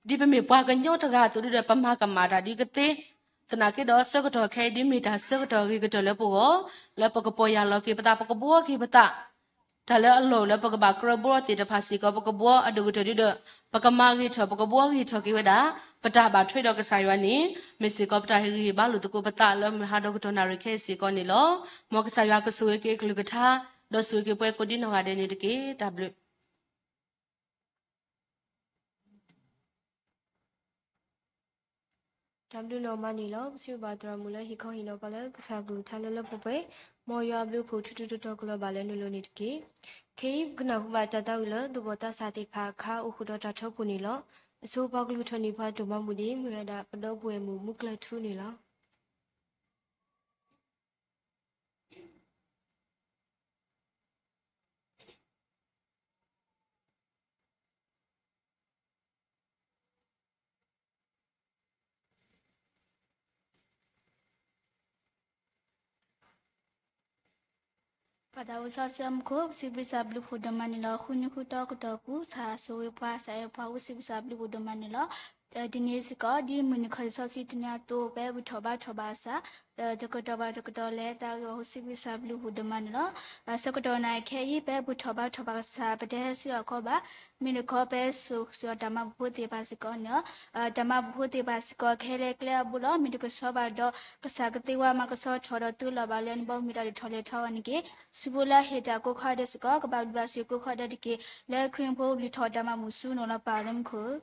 ဒ်ပမ့ၢ်ပှၤကညီတဂၤအသိးဒ်ဒီး ပမၤကမၣ်တၢ်ဒ်ကသ့, သနာ်က့ဒီးဆၢကတီၢ်ခဲအံၤဒ်မ့ၢ်တၢ်ဆၢကတီၢ်အဂ့ၤကတၢၢ်လၢပဂီၢ်, လၢပကပီၢ်ယၢ်လီၤက့ၤပသး ပကဘှီက့ၤပသး, တၢ်လၢအလီၢ်လၢပကဘၣ်ကြၢးဘှီသ့ၣ်တဖၣ်စ့ၢ်ကီး ပကဘှီအဒိၣ်ကတၢၢ်ဒ်ဒီး ပကမၤဂ့ၤထီၣ် ပကဘှီဂ့ၤထီၣ်က့ၤဝဲဒၣ် ပတၢ်ဘၣ်ထွဲဒီးကစၢ်ယွၤန့ၣ် မ့ၢ်စ့ၢ်ကီးပတၢ်ဟ့ၣ်ဂံၢ်ဟ့ၣ်ဘါလိာ်သကိးပသးလၢမုၢ်ဟါဒီကတီၢ်နၣ်ရံၣ်ခဲအံၤစ့ၢ်ကီးန့ၣ်လီၤ. မ်ကစၢ်ယွၤကဆိၣ်ဂ့ၤက့ၤအကလုၢ်ကထါ ဒီးဆိၣ်ဂ့ၤက့ၤပဝဲကိးဒ်နီၢ်ဂၤဒဲးန့ၣ်တက့ၢ်. တၢ်ဘျုး တၢ်ဘျုးနီၢ်မးန့ၣ်လီၤ. ပစံးဘျုးဘၣ်သရၣ်မုၣ်လၢဟ့ၣ်ခီဟ့ၣ်နီၤပှၤလၢကစၢ်ကလုၢ်ကထါလၢလၢပှဲၤပှဲၤ, မ်ယွၤအဘျုးအဖှိၣ်ထူထူတီတီကလီၤဘၣ်လၢနလိၤန့ၣ်တက့ၢ်. ခဲအံၤပကနၢ်ဟူဘၣ်တၢ်သးဝံၣ်လၢသူၣ်ဘီၣ်သးစၢ်သ့ၣ်တဖၣ်အခါအိၣ်ဃုာ်ဒီးတၢ်ထီပူၤန့ၣ်လီၤ. အဆိပှၤကလုၢ်ထီၣ်န့ၢ်ပှၤဒိၣ်မးမုၢ်ဒ့ၣ် မ့ၢ်ဝဲဒၣ်ပဒီပုၢ်ဝဲၢ်မုၣ်မူကျၢၢ်ထူန့ၣ်လီၤ. ပှၤသးဝံၣ်စီဆှံမူခိၣ် ပစံးဘျုးကစၢ်ဘျုးဖှိၣ်ဒိၣ်မးန့ၣ်လီၤ. ဃုနံၤဃုတီကတီၢ်ပူၤ ကစၢ်ဆိၣ်ဂ့ၤပှၤ ကစၢ်အဲၣ်ပှၤ အိၣ်စံးဘျုးကစၢ်ဘျုးဖှိၣ်ဒိၣ်မးန့ၣ်လီၤ. တနံၤစ့ၢ်ကီး ဒ်မုၢ်နံၤခီၣ်ထံးစီဆှံတနံၤအသိး ပအဲၣ်ဘူၣ်ထီၣ်ဘါထီၣ်ဘၣ်ကစၢ် တကတီၢ်ဘၣ်တကတီၢ်လဲၤသးဂ့ၤ အိၣ်စံးဘျုးကစၢ်ဘျုးဖှိၣ်ဒိၣ်မးန့ၣ်လီၤ. ဆၢကတီၢ်နၣ်ရံၣ်ခဲအံၤ ပအဲၣ်ဘူၣ်ထီၣ်ဘါထီၣ်ဘၣ်ကစၢ် ပတဟဲဆူအကီၢ်ဘၣ် မ့ၢ်တခီ ပအဲၣ်ဆိၣ်ဂ့ၤတၢ်မၤဘူၣ်ဖိသ့ၣ်တဖၣ်စ့ၢ်ကီးန့ၣ်လီၤ. တၢ်မၤဘူၣ်ဖိသ့ၣ်တဖၣ်စ့ၢ်ကီး ကဟဲလၢကျဲအဘိလီၤ. မ့ၢ်တကဆှီဘၣ်ဒီး ကစၢ်ကသ့ဝဲမၤကဆှီထီၣ်ဒီးသုလီၤဘၣ်လၢနဘီမုၢ်တၢ်ဒိၣ်ထီၣ်လဲၤထီၣ်အဂီၢ်န့ၣ်တက့ၢ်. စံးဘျုးလၢဟ့ၣ်တၢ်ကိးခီဒဲးစ့ၢ်ကီး ကဘၣ်ဘျုးဘၣ်စ့ၢ်ကီးကိးခီဒဲးတက့ၢ်. လၢခရံာ်ဖိဘျုးထီၣ်တၢ်မၤဘူၣ်ဆူနီၢ်လီၤပၢ်လၢမူခိၣ်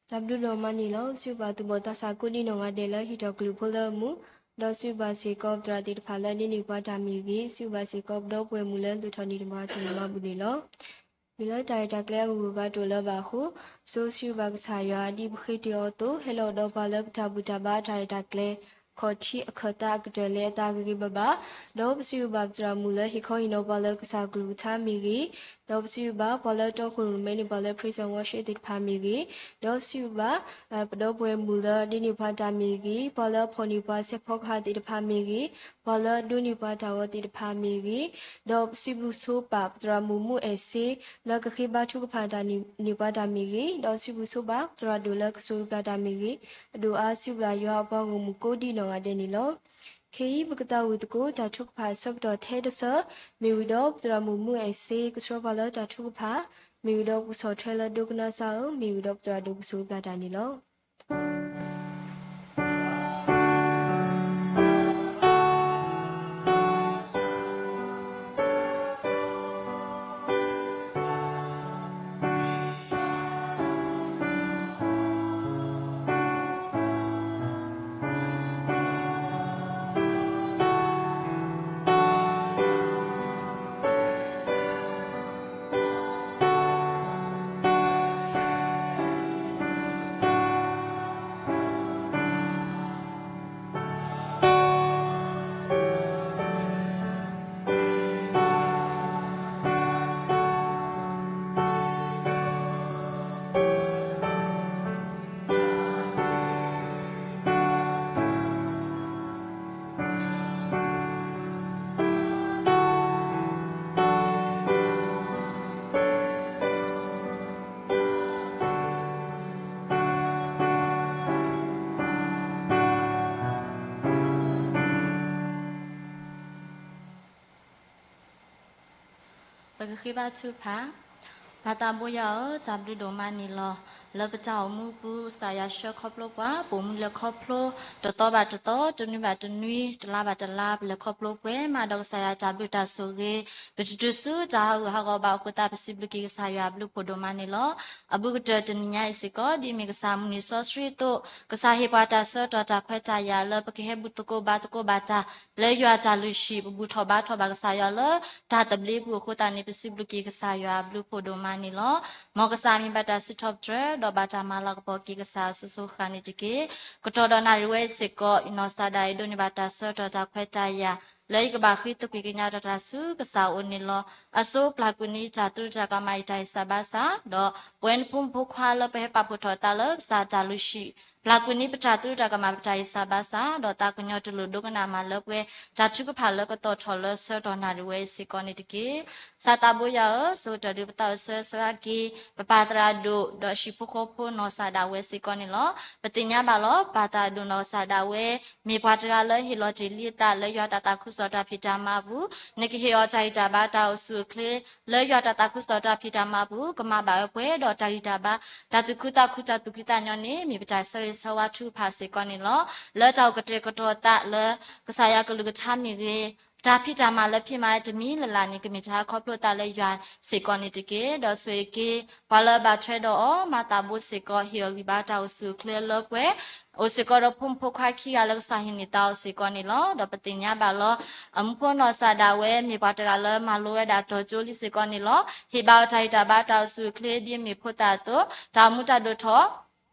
တၢ်ဘျုးဒိၣ်မးန့ၣ်လီၤ. စံးဘျုးဘၣ်သူၣ်ဘီၣ်သးစၢ်ကိးဒံနီၢ်ဂၤဒဲးလၢဟံးထီၣ်ကလုၢ်ဖိလၢအမူ, ဒီးစံးဘျုးဘၣ်စ့ၢ်ကီးပသရၣ်သ့ၣ်တဖၣ်လၢဒိးန့ၢ်ပှၤတၢ်မ့ၢ်ဂ့ၤ, စံးဘျုးဘၣ်စ့ၢ်ကီးပဒီပုၢ်ဝဲၢ်မုၣ်လၢဒိၣ်ထီၣ်န့ၢ်တၢ်မၤအပူၤန့ၣ်လီၤ. မ့ၢ်လၢတၢ်ရဲၣ်တၢ်ကျဲၤအဂုၤအဂၤတအိၣ်လၢၤဘၣ်အဃိ, ဆိစံးဘျုးဘၣ်ကစၢ်ယွၤဒ်ပဃ့တ့ၢ်အီၤအသိး, ဟဲလီၤကဒီးပှၤလၢပတၢ်ဘူၣ်တၢ်ဘါတၢ်ရဲၣ်တၢ်ကျဲၤ ခီၣ်ထံးအခၢၣ်သးအကတၢၢ်လၢအသးဂ့ၤဂ့ၤဘၣ်ဘၣ်, ဒီးပစံးဘျုးဘၣ်ပသရၣ်မုၣ်လၢဟ့ၣ်ခီဟ့ၣ်နီၤပှၤလၢကစၢ်ကလုၢ်ကထါမ့ၢ်ဂ့ၤ, ဒီးပစံးဘျုးဘၣ်ပှၤလၢတီခိၣ်ရိၣ်မဲန့ၢ်ပှၤလၢ praise and worship သ့ၣ်တဖၣ်မ့ၢ်ဂ့ၤ, ဒီးစံးဘျုးဘၣ် ပဒီပုၢ်ဝဲၢ်မုၣ်လၢဒိးန့ၢ်ပှၤတၢ်မ့ၢ်ဂ့ၤ, ပှၤလၢအဖီၣ်န့ၢ်ပှၤစဲးဖီကဟၣ်သ့ၣ်တဖၣ်မ့ၢ်ဂ့ၤ, ပှၤလၢအဒိးန့ၢ်ပှၤတၢ်ဂီၤသ့ၣ်တဖၣ်မ့ၢ်ဂ့ၤ, ဒီးပစံးဘျုးဆိပာ်ပသရၣ်မုၣ်မူအဲၣ်စ့ လၢကဃ့ဘါထုကဖၣ်တၢ်န့ၢ်ပှၤတၢ်မ့ၢ်ဂ့ၤ, ဒီးစံးဘျုးဆိပာ်ပသရၣ်ဒိၣ်လၢကဆိၣ်ဂ့ၤပှၤတၢ်မ့ၢ်ဂ့ၤ, အဒိၣ်အါစံးဘျုးယွၤအပှၤဂီၢ်မုၢ်ကိးဒံနီၢ်ဂၤဒဲးန့ၣ်လီၤ. ခဲအံၤပကသးဝံၣ်သကိးတၢ်ထုကဖၣ်အဆၢကတီၢ်ထဲတဆၢ, မ့ၢ်ဝံၤဒီးပသရၣ်မုၣ်မူအဲၣ်စ့ကဆှၢပှၤလၢတၢ်ထုကဖၣ်, မ့ၢ်ဝံၤဒီးပကဆီၣ်ထွဲလၢဒိကနၣ်စၢ်ဧၢ, မ့ၢ်ဝံၤဒီးပသရၣ်ဒိၣ်ကဆိၣ်ဂ့ၤပှၤတၢ်န့ၣ်လီၤ. ပကဃ့ဘါထုကဖၣ်. ပၢ်သးဘိယွၤဧၢ, တၢ်ဘျုးဒိၣ်မးန့ၣ်လီၤ. လၢပတၢ်အိၣ်မူပူၤ ကစၢ်ယွၤဆှၢခီဖျိပှၤ ပိာ်မုၣ်လဲၤခီဖျိ တသီဘၣ်တသီ, တနွံဘၣ်တနွံ, တလါဘၣ်တလါ, ပလဲၤခီဖျိပှဲၤမးဒီးကစၢ်ယွၤတၢ်ဘျုးတၢ်ဆိၣ်ဂ့ၤ, ပတတုၤဆူတၢ်ဟးဂူာ်ဟးဂီၤဘၣ်အဃိသတး ပစံးဘျုးက့ၤကစၢ်ယွၤအဘျုးဖးဒိၣ်မးန့ၣ်လီၤ. အဘူးကတၢၢ်တနံၤညါအံၤစ့ၢ်ကီး ဒ်အမ့ၢ်ကစၢ်မုၢ်နံၤစီဆှံအသိး, ကစၢ်ဟ့ၣ်ပှၤတၢ်ဆၢကတီၢ်တၢ်ခွဲးတၢ်ယာ်လၢပကဟဲဘူၣ်သကိးဘါသကိးဘၣ်တၢ် လၢယွၤအတၢ်လုၢ်ဟံၣ် ပဘူၣ်ထီၣ်ဘါထီၣ်ဘၣ်ကစၢ်ယွၤလၢတၢ်သဘျ့ပူၤအဃိသတးန့ၣ် ပစံးဘျုးက့ၤကစၢ်ယွၤအဘျုးဖးဒိၣ်မးန့ၣ်လီၤ. မ်ကစၢ်မ့ၢ်ဘၣ်တၢ်စံးထီၣ်ပတြၢၤ ဒီးဘၣ်တၢ်မၤလၤကပီၤက့ၤကစၢ်အစိၤစိၤဃၣ်ဃၣ်န့ၣ်တက့ၢ်. ကတီၢ်ဒီးနၣ်ရံၣ်ဝဲအံၤစ့ၢ်ကီး ယနီၢ်ကစၢ်ဒၣ်အံၤဒိးန့ၢ်ဘၣ်တၢ်ဆၢကတီၢ်တၢ်ခွဲးတၢ်ယာ် လၢယကဘၣ်ဃ့သကွံာ်ကညးတၢ်တၢ်ဆူကစၢ်အအိၣ်န့ၣ်လီၤ. အစိပျၢ်ကွံာ်န့ၢ်တၢ်သရူးတၢ်ကမၣ်အံၤတၢ်ဟ့ၣ်စၢ်ဘါစၢ်, ဒီးပဝဲနဖိမုၣ်ဖိခွါလၢပဟဲပာ်ဖှိၣ်ထီၣ်သးလၢကစၢ်တၢ်လုၢ်ဟံၣ် ပျၢ်ကွံာ်န့ၢ်ပတၢ်သရူးတၢ်ကမၣ်ပတၢ်ဟ့ၣ်စၢ်ဘါစၢ်, ဒီးသးကညီၤတလိၣ်ဒိကနၣ်မးလၢပှဲၤ တၢ်ထုကဖၣ်လၢကတီၢ်ထီၣ်လၢဆၢကတီၢ်နၣ်ရံၣ်ဝဲအံၤစ့ၢ်ကီးန့ၣ်တက့ၢ်. ကစၢ်သးဘိယွၤဧၢ, ဆိၣ်ဂ့ၤဒီးပသးအိၣ်ဆၢဆၢဂ့ၤက့ၤ ပပၢ်သရၣ်ဒိၣ် ဒီးဟံၣ်ဖိဃီဖိနီၢ်ကစၢ်ဒၣ်ဝဲစ့ၢ်ကီးန့ၣ်လီၤ. ပသ့ၣ်ညါဘၣ်လီၤ ပၢ်သရၣ်ဒိၣ်နီၢ်ကစၢ်ဒၣ်ဝဲ မ့ၢ်ပှၤတဂၤလၢဟ့ၣ်လီၤတ့ၢ်လံအသးလၢယွၤတၢ်သးခုကစီၣ်တၢ်ဖံးတၢ်မၤအပူၤ, နကဟ့ၣ်အီၤတၢ်ဂံၢ်တၢ်ဘါတၢ်အိၣ်ဆူၣ်အိၣ်ချ့ လၢယွၤတၢ်သးခုကစီၣ်တၢ်ဖံးတၢ်မၤအပူၤ, ကမၤဘၣ်ဝဲပှဲၤဒီးတၢ်ဂံၢ်တၢ်ဘါ တၢ်သူၣ်ခုသးခုတၢ်သူၣ်ဖှံသးညီန့ၣ် မ့ၢ်ပတၢ်ဆၢဂ့ၤဆၢဝါထုကဖၣ်စ့ၢ်ကီးန့ၣ်လီၤ. လၢတၢ်အိၣ်ကတဲာ်ကတီၤသးလၢ ကစၢ်ယွၤကလုၢ်ကထါမ့ၢ်ဂ့ၤ, တၢ်ဖံးတၢ်မၤလၢဖံးမၤတမံၤလၢ်လၢ်န့ၣ် ကမ့ၢ်တၢ်ခီဖျိသးလၢယွၤစ့ၢ်ကီးန့ၣ်တက့ၢ်. ဒီးဆိၣ်ဂ့ၤက့ၤ ပှၤလၢအဘၣ်ထွဲဒီးအီၤ မၤသးဘိစ့ၢ်ကီး ဟ့ၣ်အီၤဂံၢ်ဘါတၢ်အိၣ်ဆူၣ်အိၣ်ချ့လၢပှဲၤ အိၣ်စ့ၢ်ကီးဒီးဖိမုၣ်ဖိခွါခံဂၤလၢကစၢ်ဟ့ၣ်န့ၢ်သးအီၤစ့ၢ်ကီးန့ၣ်လီၤ. ဒီးပသ့ၣ်ညါဘၣ်လီၤ အမူဖိနီၢ်ကစၢ်ဒၣ်ဝဲ မ့ၢ်ပှၤတဂၤလၢမၤလိဝဲဒၣ်တီၤကၠိလံစ့ၢ်ကီးန့ၣ်လီၤ. ဟ့ၣ်ဘၣ်အီၤတၢ်ဂံၢ်တၢ်ဘါတၢ်အိၣ်ဆူၣ်အိၣ်ချ့ဒ်အမ့ၢ်ဖိသၣ်အသိး, တၢ်အိၣ်မူတၢ်ဒိၣ်ထီၣ်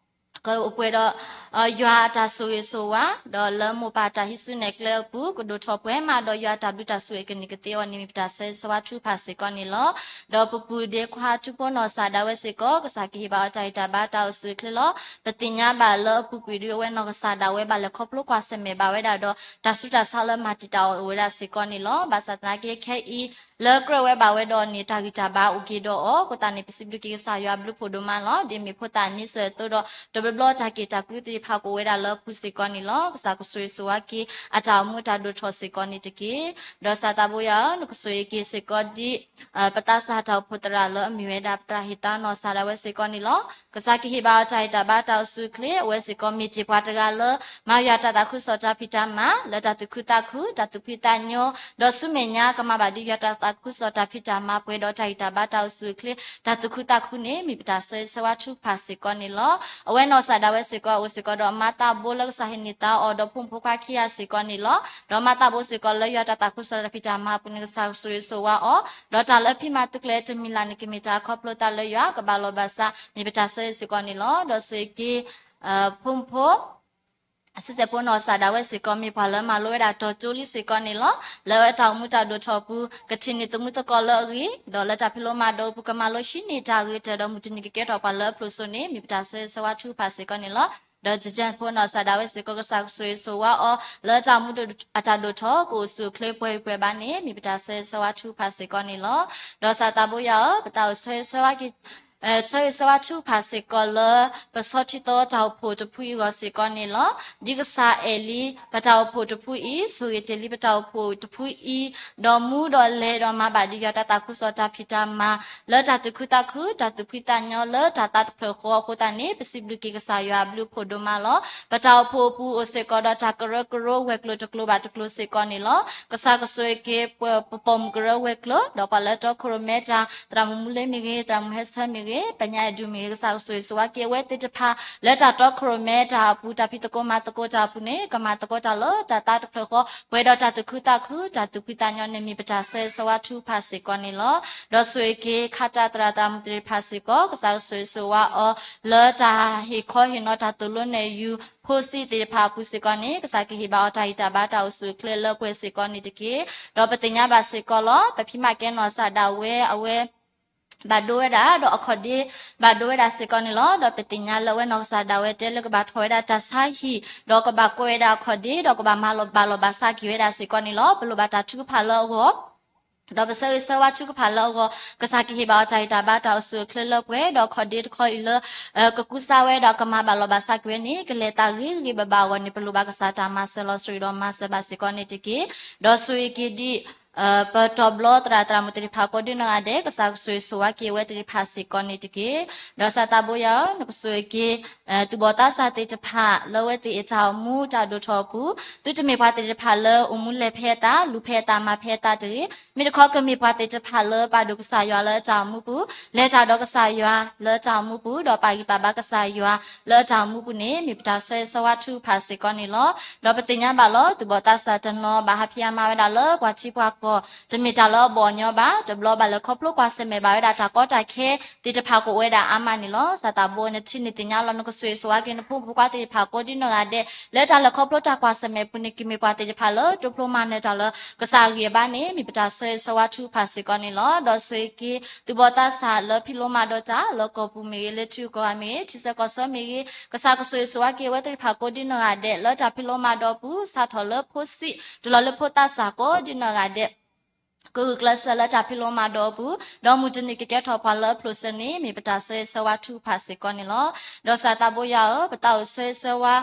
ကအိၣ်ပှဲၤဒီး ယွၤအတၢ်ဆိၣ်ဂ့ၤဆိၣ်ဝါ, ဒီးလၢမိၢ်ပၢ်တၢ်ဟံးစုနဲၣ်ကျဲအပူၤ ကဒိၣ်ထီၣ်ပှဲၤမးဒီးယွၤအတၢ်ဘျုးတၢ်ဆိၣ်ဂ့ၤကန့ၢ်ကသ့အီၤန့ၣ် မ့ၢ်ပတၢ်ဆၢဂ့ၤဆၢဝါထုကဖၣ်စ့ၢ်ကီးန့ၣ်လီၤ. ဒီးပပုၢ်ဒ့ခွါထူဖိနီၢ်ကစၢ်ဒၣ်ဝဲစ့ၢ်ကီး ကစၢ်ကဟ့ၣ်ဘၣ်အီၤတၢ်ဂံၢ်တၢ်ဘါတၢ်အိၣ်ဆူၣ်အိၣ်ချ့လီၤ. ပသ့ၣ်ညါဘၣ်လၢအပူၤကွံာ်ဒ်အဝဲနီၢ်ကစၢ်ဒၣ်ဝဲဘၣ်လဲၤခီဖျိကွၢ်ဆၢၣ်မဲာ်ဘၣ်ဝဲဒၣ်ဒီး တၢ်ဆူးတၢ်ဆါလၢမၤတံာ်တာ်အီၤအိၣ်ဝဲဒၣ်စ့ၢ်ကီးန့ၣ်လီၤ. ဘၣ်ဆၣ်သနာ်က့ခဲအံၤ လၢကြၢးဝဲဘၣ်ဝဲဒီးန့ၣ် တၢ်ဂံၢ်တၢ်ဘါအိၣ်က့ၤဒီးအီၤအဃိသတးန့ၣ် ပစံးဘျုးက့ၤကစၢ်ယွၤအဘျုးဖးဒိၣ်မးလီၤ. ဒ်မ့ၢ်ဖိသၣ်န့ဆၢၣ်အသိးဒီး တၢ်လၢတၢ်ပျီတၢ်က့ၣ်တၢ်ကျူသ့ၣ်တဖၣ်ကအိၣ်ဝဲဒၣ်လၢအပူၤစ့ၢ်ကီးန့ၣ်လီၤ. ကစၢ်ကဆိၣ်ဂ့ၤဆိၣ်ဝါက့ၤ အတၢ်အိၣ်မူတၢ်ဒိၣ်ထီၣ်စ့ၢ်ကီးန့ၣ်တက့ၢ်. ဒီးစၤသးဘိယွၤဧၢ, နကဆိၣ်ဂ့ၤက့ၤစ့ၢ်ကီးဒ် ပသးစၢ်တၢ်အိၣ်ဖှိၣ်သရၣ်လၢအမ့ၢ်ဝဲဒၣ်ပသရၣ်ဟ့ၣ်သါနီၢ်စၢ်ဒၣ်ဝဲစ့ၢ်ကီးန့ၣ်လီၤ. ကစၢ်ကဟ့ၣ်ဘၣ်အီၤတၢ်ဟ့ၣ်တၢ်ဘါတၢ်အိၣ်ဆူၣ်အိၣ်ချ့, အဝဲစ့ၢ်ကီးမ့ၢ်တ့ၢ်ပှၤတဂၤလၢ မၤယွၤတၢ်သးခုကစီၣ်တၢ်ဖံးတၢ်မၤ လၢတၢ်သူၣ်ခုသးခု တၢ်သူၣ်ဖှံသးညီ, ဒီးဆူမဲာ်ညါကမၤဘၣ်ဒ်ယွၤတၢ်သးခုကစီၣ်တၢ်ဖံးတၢ်မၤပှဲၤဒီးတၢ်ဟ့ၣ်တၢ်ဘါတၢ်အိၣ်ဆူၣ်အိၣ်ချ့ တၢ်သူၣ်ခုသးခုန့ၣ် မ့ၢ်ပတၢ်ဆၢဂ့ၤဆၢဝါထုကဖၣ်စ့ၢ်ကီးန့ၣ်လီၤ. အဝဲနီၢ်စၢ်ဒၣ်ဝဲစ့ၢ်ကီး အိၣ်စ့ၢ်ကီးဒီးအမါသးဘိလၢကစၢ်ဟ့ၣ်န့ၢ်သါအီၤဒီးဖိမုၣ်ဖိခွါခံဂၤစ့ၢ်ကီးန့ၣ်လီၤ. ဒီးမါသးဘိစ့ၢ်ကီးလၢယွၤတၢ်သးခုကစီၣ်တၢ်ဖံးတၢ်မၤအပူၤန့ၣ် ကစၢ်ကဆိၣ်ဂ့ၤဆိၣ်ဝါအီၤ, ဒီးတၢ်လၢဖံးမၤသုကျဲၤတမံၤလၢ်န့ၣ် ကမ့ၢ်တၢ်ခီဖျိသးလၢယွၤကဘၣ်လီၤဘၣ်စး မ့ၢ်ပတၢ်ဆၢဂ့ၤစ့ၢ်ကီးန့ၣ်လီၤ. ဒီးဆိၣ်ဂ့ၤက့ၤ ဖိမုၣ်ဖိ ဆံးစဲးဖိနီၢ်စၢ်ဒၣ်ဝဲစ့ၢ်ကီး မ့ၢ်ပှၤလၢမၤလိဝဲဒၣ်တီၤတိလံစ့ၢ်ကီးန့ၣ်လီၤ. လၢအတၢ်အိၣ်မူတၢ်ဒိၣ်ထီၣ်အပူၤ ကထံၣ်န့ၢ်သမူသကိးလၢအဂ့ၤ, ဒီးလၢတၢ်ဖံးလိမၤဒိးအပူၤ ကမၤလိဟံးန့ၢ်တၢ်ဂ့ၤကတၢၢ်ဒီးမုၢ်တနံၤကကဲထီၣ်ပှၤလၢအဖျိၣ်စိန့ၣ် မ့ၢ်ပတၢ်ဆၢဂ့ၤဆၢဝါထုကဖၣ်စ့ၢ်ကီးန့ၣ်လီၤ. ဒီးစဲးဖိနီၢ်စၢ်ဒၣ်ဝဲစ့ၢ်ကီး ကစၢ်ကဆိၣ်ဂ့ၤဆိၣ်ဝါအီၤ လၢအတၢ်အိၣ်မူအတၢ်ဒိၣ်ထီၣ် ကအိၣ်ဆူၣ်အိၣ်ချ့ပှဲၤဂံၢ်ပှဲၤဘါန့ၣ် မ့ၢ်ပတၢ်ဆၢဂ့ၤဆၢဝါထုကဖၣ်စ့ၢ်ကီးန့ၣ်လီၤ. ဒီးစၤသးဘိယွၤဧၢ, ပသးအိၣ်ဆၢဂ့ၤဆၢဝါက့ၤ ဆၢဂ့ၤဆၢဝါထုကဖၣ်စ့ၢ်ကီးလၢ ပဆီထံသီတၢ်အိၣ်ဖှိၣ်တဖုအံၤအဂီၢ်စ့ၢ်ကီးန့ၣ်လီၤ. ဒ်ကစၢ်အဲၣ်လံ ပတၢ်အိၣ်ဖှိၣ်တဖုအံၤ ဆိၣ်ဂ့ၤတ့ၢ်လံပတၢ်အိၣ်ဖှိၣ်တဖုအံၤ, ဒီးမူဒီးလဲၤဒီးမၤဘၣ်ဒ်ယွၤတၢ်သးခုကစီၣ်တၢ်ဖံးတၢ်မၤ လၢတၢ်သူၣ်ခုသးခု တၢ်သူၣ်ဖှံသးညီလၢတၢ်သးတဖျၢၣ်ဃီအဃိသတးန့ၣ် ပစံးဘျုးက့ၤကစၢ်ယွၤအဘျုးအဖှိၣ်ဒိၣ်မးလီၤ. ပတၢ်အိၣ်ဖှိၣ်အပူၤအိၣ်စ့ၢ်ကီးဒီးတၢ်ကရၢကရိဝဲၤကျိၤတကျိၤဘၣ်တကျိၤစ့ၢ်ကီးန့ၣ်လီၤ. ကစၢ်ကဆိၣ်ဂ့ၤက့ၤ ပပိာ်မုၣ်ကရၢဝဲၤကျိၤ ဒီးပှၤလၢတီခိၣ်ရိၣ်မဲတၢ် သရၣ်မုၣ်မူလ့မ့ၢ်ဂ့ၤ, သရၣ်မုၣ်ဟဲဆၢမ့ၢ်ဂ့ၤ, ပညါအဲၣ်ဒူၣ်မ့ၢ်ဂ့ၤ, ကစၢ်ကဆိၣ်ဂ့ၤဆိၣ်ဝါက့ၤအဝဲသ့ၣ်တဖၣ် လၢတၢ်တီခိၣ်ရိၣ်မဲတၢ်အပူၤ တၢ်ဖံးသကိးမၤသကိးတၢ်အပူၤန့ၣ် ကမၤသကိးတၢ်လၢတၢ်သးတဖျၢၣ်ဃီ ပှဲၤဒီးတၢ်သူၣ်ခုသးခု တၢ်သူၣ်ဖှံသးညီန့ၣ် မ့ၢ်ပတၢ်ဆၢဂ့ၤဆၢဝါထုကဖၣ်စ့ၢ်ကီးန့ၣ်လီၤ. ဒီးဆိၣ်ဂ့ၤက့ၤခးတၢ်သရၣ်သရၣ်မုၣ်သ့ၣ်တဖၣ်စ့ၢ်ကီး ကစၢ်ကဆိၣ်ဂ့ၤဆိၣ်ဝါအီၤ လၢတၢ်ဟ့ၣ်ခီဟ့ၣ်နီၤတၢ်သိၣ်လိနဲၣ်ယုၤ ဖိစံးသ့ၣ်တဖၣ်အပူၤစ့ၢ်ကီးန့ၣ် ကစၢ်ကဟ့ၣ်ဘၣ်အီၤတၢ်ဟ့ၣ်တၢ်ဘါတၢ်အိၣ်ဆူၣ်အိၣ်ချ့လၢပှဲၤစ့ၢ်ကီးန့ၣ်တက့ၢ်. ဒီးပသ့ၣ်ညါဘၣ်စ့ၢ်ကီးလီၤ. ပဖံးမၤကဲနီၢ်စၢ်ဒၣ်ဝဲ အဝဲ ဘၣ်ဒိဝဲဒၣ် ဒီးအခီၣ်ဒ့ ဘၣ်ဒိဝဲဒၣ်စ့ၢ်ကီးန့ၣ်လီၤ. ဒီးပသ့ၣ်ညါလၢအဝဲနီၢ်ကစၢ်ဒၣ်ဝဲတဲလၢကဘၣ်ထီၣ်ဝဲဒၣ်တၢ်ဆါဟံၣ် ဒီးကဘၣ်ကွဲးဝဲဒၣ်အခီၣ်ဒ့ ဒီးကဘၣ်မၤလီၤဘၣ်လီၤဘၣ်စးက့ၤဝဲဒၣ်စ့ၢ်ကီးန့ၣ်လီၤ. ပလိၣ်ဘၣ်တၢ်ထုကဖၣ်လၢအဂီၢ် ဒီးပဆၢဂ့ၤဆၢဝါထုကဖၣ်လၢအဂီၢ် ကစၢ်ကဟ့ၣ်ဘၣ်အီၤတၢ်ဟ့ၣ်တၢ်ဘါတၢ်အိၣ်ဆူၣ်အိၣ်ချ့လၢပှဲၤ ဒီးအခီၣ်ဒ့တခီအံၤလၢ ကကူစါဝဲဒီးကမၤဘၣ်လီၤဘၣ်စးက့ၤဝဲန့ၣ် ကလဲၤသးဂ့ၤဂ့ၤဘၣ်ဘၣ်အဂီၢ်န့ၣ် ပလိၣ်ဘၣ်ကစၢ်တၢ်မၤစၢၤလီၤဆှံဒီးမၤစၢၤဘၣ်စ့ၢ်ကီးန့ၣ်တက့ၢ်. ဒီးဆိၣ်ဂ့ၤက့ၤဒ် ပတီၢ်ဘျီသရၣ်သရၣ်မုၣ်သ့ၣ်တဖၣ်ကိးဒ်နီၢ်ဂၤဒဲး ကစၢ်ကဆိၣ်ဂ့ၤဆိၣ်ဝါက့ၤအဝဲသ့ၣ်တဖၣ်စ့ၢ်ကီးန့ၣ်တက့ၢ်. ဒီးစၤသးဘိယွၤဧၢ, နကဆိၣ်ဂ့ၤက့ၤ သူၣ်ဘီၣ်သးစၢ်သ့ၣ်တဖၣ် လၢအဝဲသ့ၣ်အတၢ်အိၣ်မူတၢ်ဒိၣ်ထီၣ်အပူၤ သုတမ့ၢ်ပှၤသ့ၣ်တဖၣ်လၢအိၣ်မူလဲၤဖဲအသး လူၤဖဲအသး မၤဖဲအသးတဂ့ၤ. မ့ၢ်တခီကမ့ၢ်ပှၤသ့ၣ်တဖၣ်လၢပာ်ဒိၣ်ကစၢ်ယွၤလၢအတၢ်အိၣ်မူပူၤ လဲၤတၢ်ဒီးကစၢ်ယွၤလၢအတၢ်အိၣ်မူပူၤ ဒီးပာ်ဂံၢ်ပာ်ဘါကစၢ်ယွၤလၢအတၢ်အိၣ်မူပူၤန့ၣ် မ့ၢ်ပတၢ်ဆၢဂ့ၤဆၢဝါထုကဖၣ်စ့ၢ်ကီးန့ၣ်လီၤ. ဒီးပသ့ၣ်ညါဘၣ်လီၤ သူၣ်ဘီၣ်သးစၢ်တနီၤ ဘၣ်ဟးဖံးဟးမၤဝဲဒၣ်လၢပှၤထံပှၤကီၢ် တမ့ၢ်တၢ်လၢအဘီၣ်အညီဘၣ်. တဘျီဘၣ်လဲၤခီဖျိကွၢ်ဆၢၣ်မဲာ်ဘၣ်ဝဲဒၣ်တၢ်ကီတၢ်ခဲသ့ၣ်တဖၣ်ကအိၣ်ဝဲဒၣ်အါမးန့ၣ်လီၤ. စၤသးဘိ နထံၣ်န့ၢ်သ့ၣ်ညါလီၤ နကဆိၣ်ဂ့ၤဆိၣ်ဝါက့ၤနဖိမုၣ်ဖိခွါသ့ၣ်တဖၣ်ကိးဒ်နီၢ်ဂၤဒဲး လၢတၢ်လဲၤခီဖျိတၢ်ကွၢ်ဆၢၣ်မဲာ်အပူၤန့ၣ် ကမ့ၢ်ပှၤသ့ၣ်တဖၣ်လၢတိဖျိမၤနၢၤတၢ်လၢကစၢ်အဂံၢ်အဘါန့ၣ် မ့ၢ်ပတၢ်ဆၢဂ့ၤဆၢဝါထုကဖၣ်စ့ၢ်ကီးန့ၣ်လီၤ. ဒီးဆိၣ်ဂ့ၤက့ၤ သူၣ်ဘီၣ်သးစၢ်လၢဖံးလိမၤဒိးတၢ် လၢကီၢ်ပူၤမ့ၢ်ဂ့ၤ လၢထံဂုၤကီၢ်ဂၤမ့ၢ်ဂ့ၤ ထံဆၢကီၢ်ဆၢမ့ၢ်ဂ့ၤ ကစၢ်ကဆိၣ်ဂ့ၤဆိၣ်ဝါက့ၤအဝဲသ့ၣ်တဖၣ်ကိးဒ်နီၢ်ဂၤဒဲး လၢတၢ်ဖံးလိမၤဒိးအပူၤ စးထီၣ်လၢဖိစံး တုၤလီၤလၢဖိသးစၢ်ကိးဒ်နီၢ်ဂၤဒဲး ကဂုာ်ကျဲးစၢးလၢတၢ်ဖံးလိမၤဒိးအပူၤ ဒီးမုၢ်တနံၤကကဲထီၣ်ပှၤလၢအဖျိးစ့ၢ်န့ၣ် မ့ၢ်ပတၢ်ဆၢဂ့ၤဆၢဝါထုကဖၣ်စ့ၢ်ကီးန့ၣ်လီၤ. ဒီးစၤသးဘိယွၤဧၢ, ပသးအိၣ်ဆၢဂ့ၤဆၢဝါ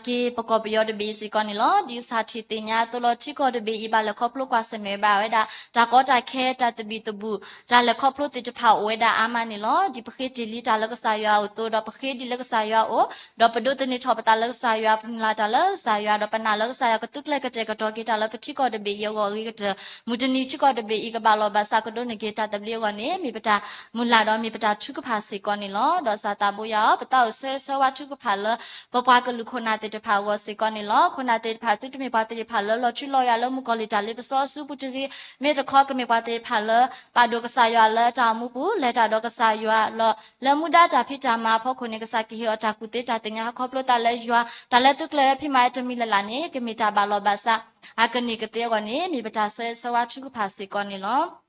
က့ၤပကီၢ်ပယီၤတဘ့ၣ်အံၤစ့ၢ်ကီးန့ၣ်လီၤ. ဒ်ကစၢ်ထံၣ်သ့ၣ်ညါအသိးလီၤ ထံကီၢ်တဘ့ၣ်အံၤ ဘၣ်လဲၤခီဖျိကွၢ်ဆၢၣ်မဲာ်ဘၣ်ဝဲဒၣ် တၢ်ကီတၢ်ခဲ တၢ်သဘံၣ်သဘုၣ် တၢ်လဲၤခီဖျိသ့ၣ်တဖၣ်အိၣ်ဝဲဒၣ်အါမးန့ၣ်လီၤ. ဒ်ပဃ့တ့ၢ်လံတၢ်လၢကစၢ်ယွၤအအိၣ်အသိး ဒီးပဃ့ဒ်လၢကစၢ်ယွၤအအိၣ် ဒီးပဒိးသန့ၤထီၣ်ပသးလၢကစၢ်ယွၤ ပမုၢ်လၢ်တၢ်လၢကစၢ်ယွၤ ဒီးပနာ်လၢကစၢ်ယွၤကသုကျဲၤကတဲာ်ကတီၤက့ၤတၢ်လၢပထံကီၢ်တဘ့ၣ်အံၤအဂီၢ်အဂ့ၤကတၢၢ် မုၢ်တနံၤထံကီၢ်တဘ့ၣ်အံၤ ကဘၣ်လီၤဘၣ်စးကဒိးန့ၢ်က့ၤတၢ်သဘျ့အဂီၢ်န့ၣ် မ့ၢ်ပတၢ်မုၢ်လၢ်ဒီးမ့ၢ်ပတၢ်ထုကဖၣ်စ့ၢ်ကီးန့ၣ်လီၤ. ဒီးစၤသးဘိယွၤဧၢ, ပသးအိၣ်ဆၢဂ့ၤဆၢဝါထုကဖၣ်လၢ ပပှၤကလုာ်ခိၣ်နၢ်သ့ၣ်တဖၣ်အဂီၢ်စ့ၢ်ကီးန့ၣ်လီၤ. ခိၣ်နၢ်သ့ၣ်တဖၣ် သုတမ့ၢ်ပှၤသ့ၣ်တဖၣ်လၢလီၤထူလီၤယွၤလၢမုၣ်ကီၤလံၢ်တၢ်လ့ပစီအစုပူၤတဂ့ၤ, မ့ၢ်တခီကမ့ၢ်ပှၤသ့ၣ်တဖၣ်လၢ ပာ်ဒိၣ်ကစၢ်ယွၤလၢတၢ်အိၣ်မူပူၤ လဲၤတၢ်ဒီးကစၢ်ယွၤလီၤ. လၢမူဒါတၢ်ဖံးတၢ်မၤအဖီခိၣ်န့ၣ် ကစၢ်ကဟ့ၣ်အီၤတၢ်ကူၣ်သ့တၢ်သ့ၣ်ညါဟီၣ်ခိၣ်ဖျိသးလၢယွၤ တၢ်လၢသုကျဲၤဖံးမၤဝဲတမံၤလၢ်လၢ်န့ၣ် ကမ့ၢ်တၢ်ဘၣ်လီၤဘၣ်စး အကန့ၢ်ကသ့အဂီၢ်န့ၣ် မ့ၢ်ပတၢ်ဆၢဂ့ၤဆၢဝါထုကဖၣ်စ့ၢ်ကီးန့ၣ်လီၤ.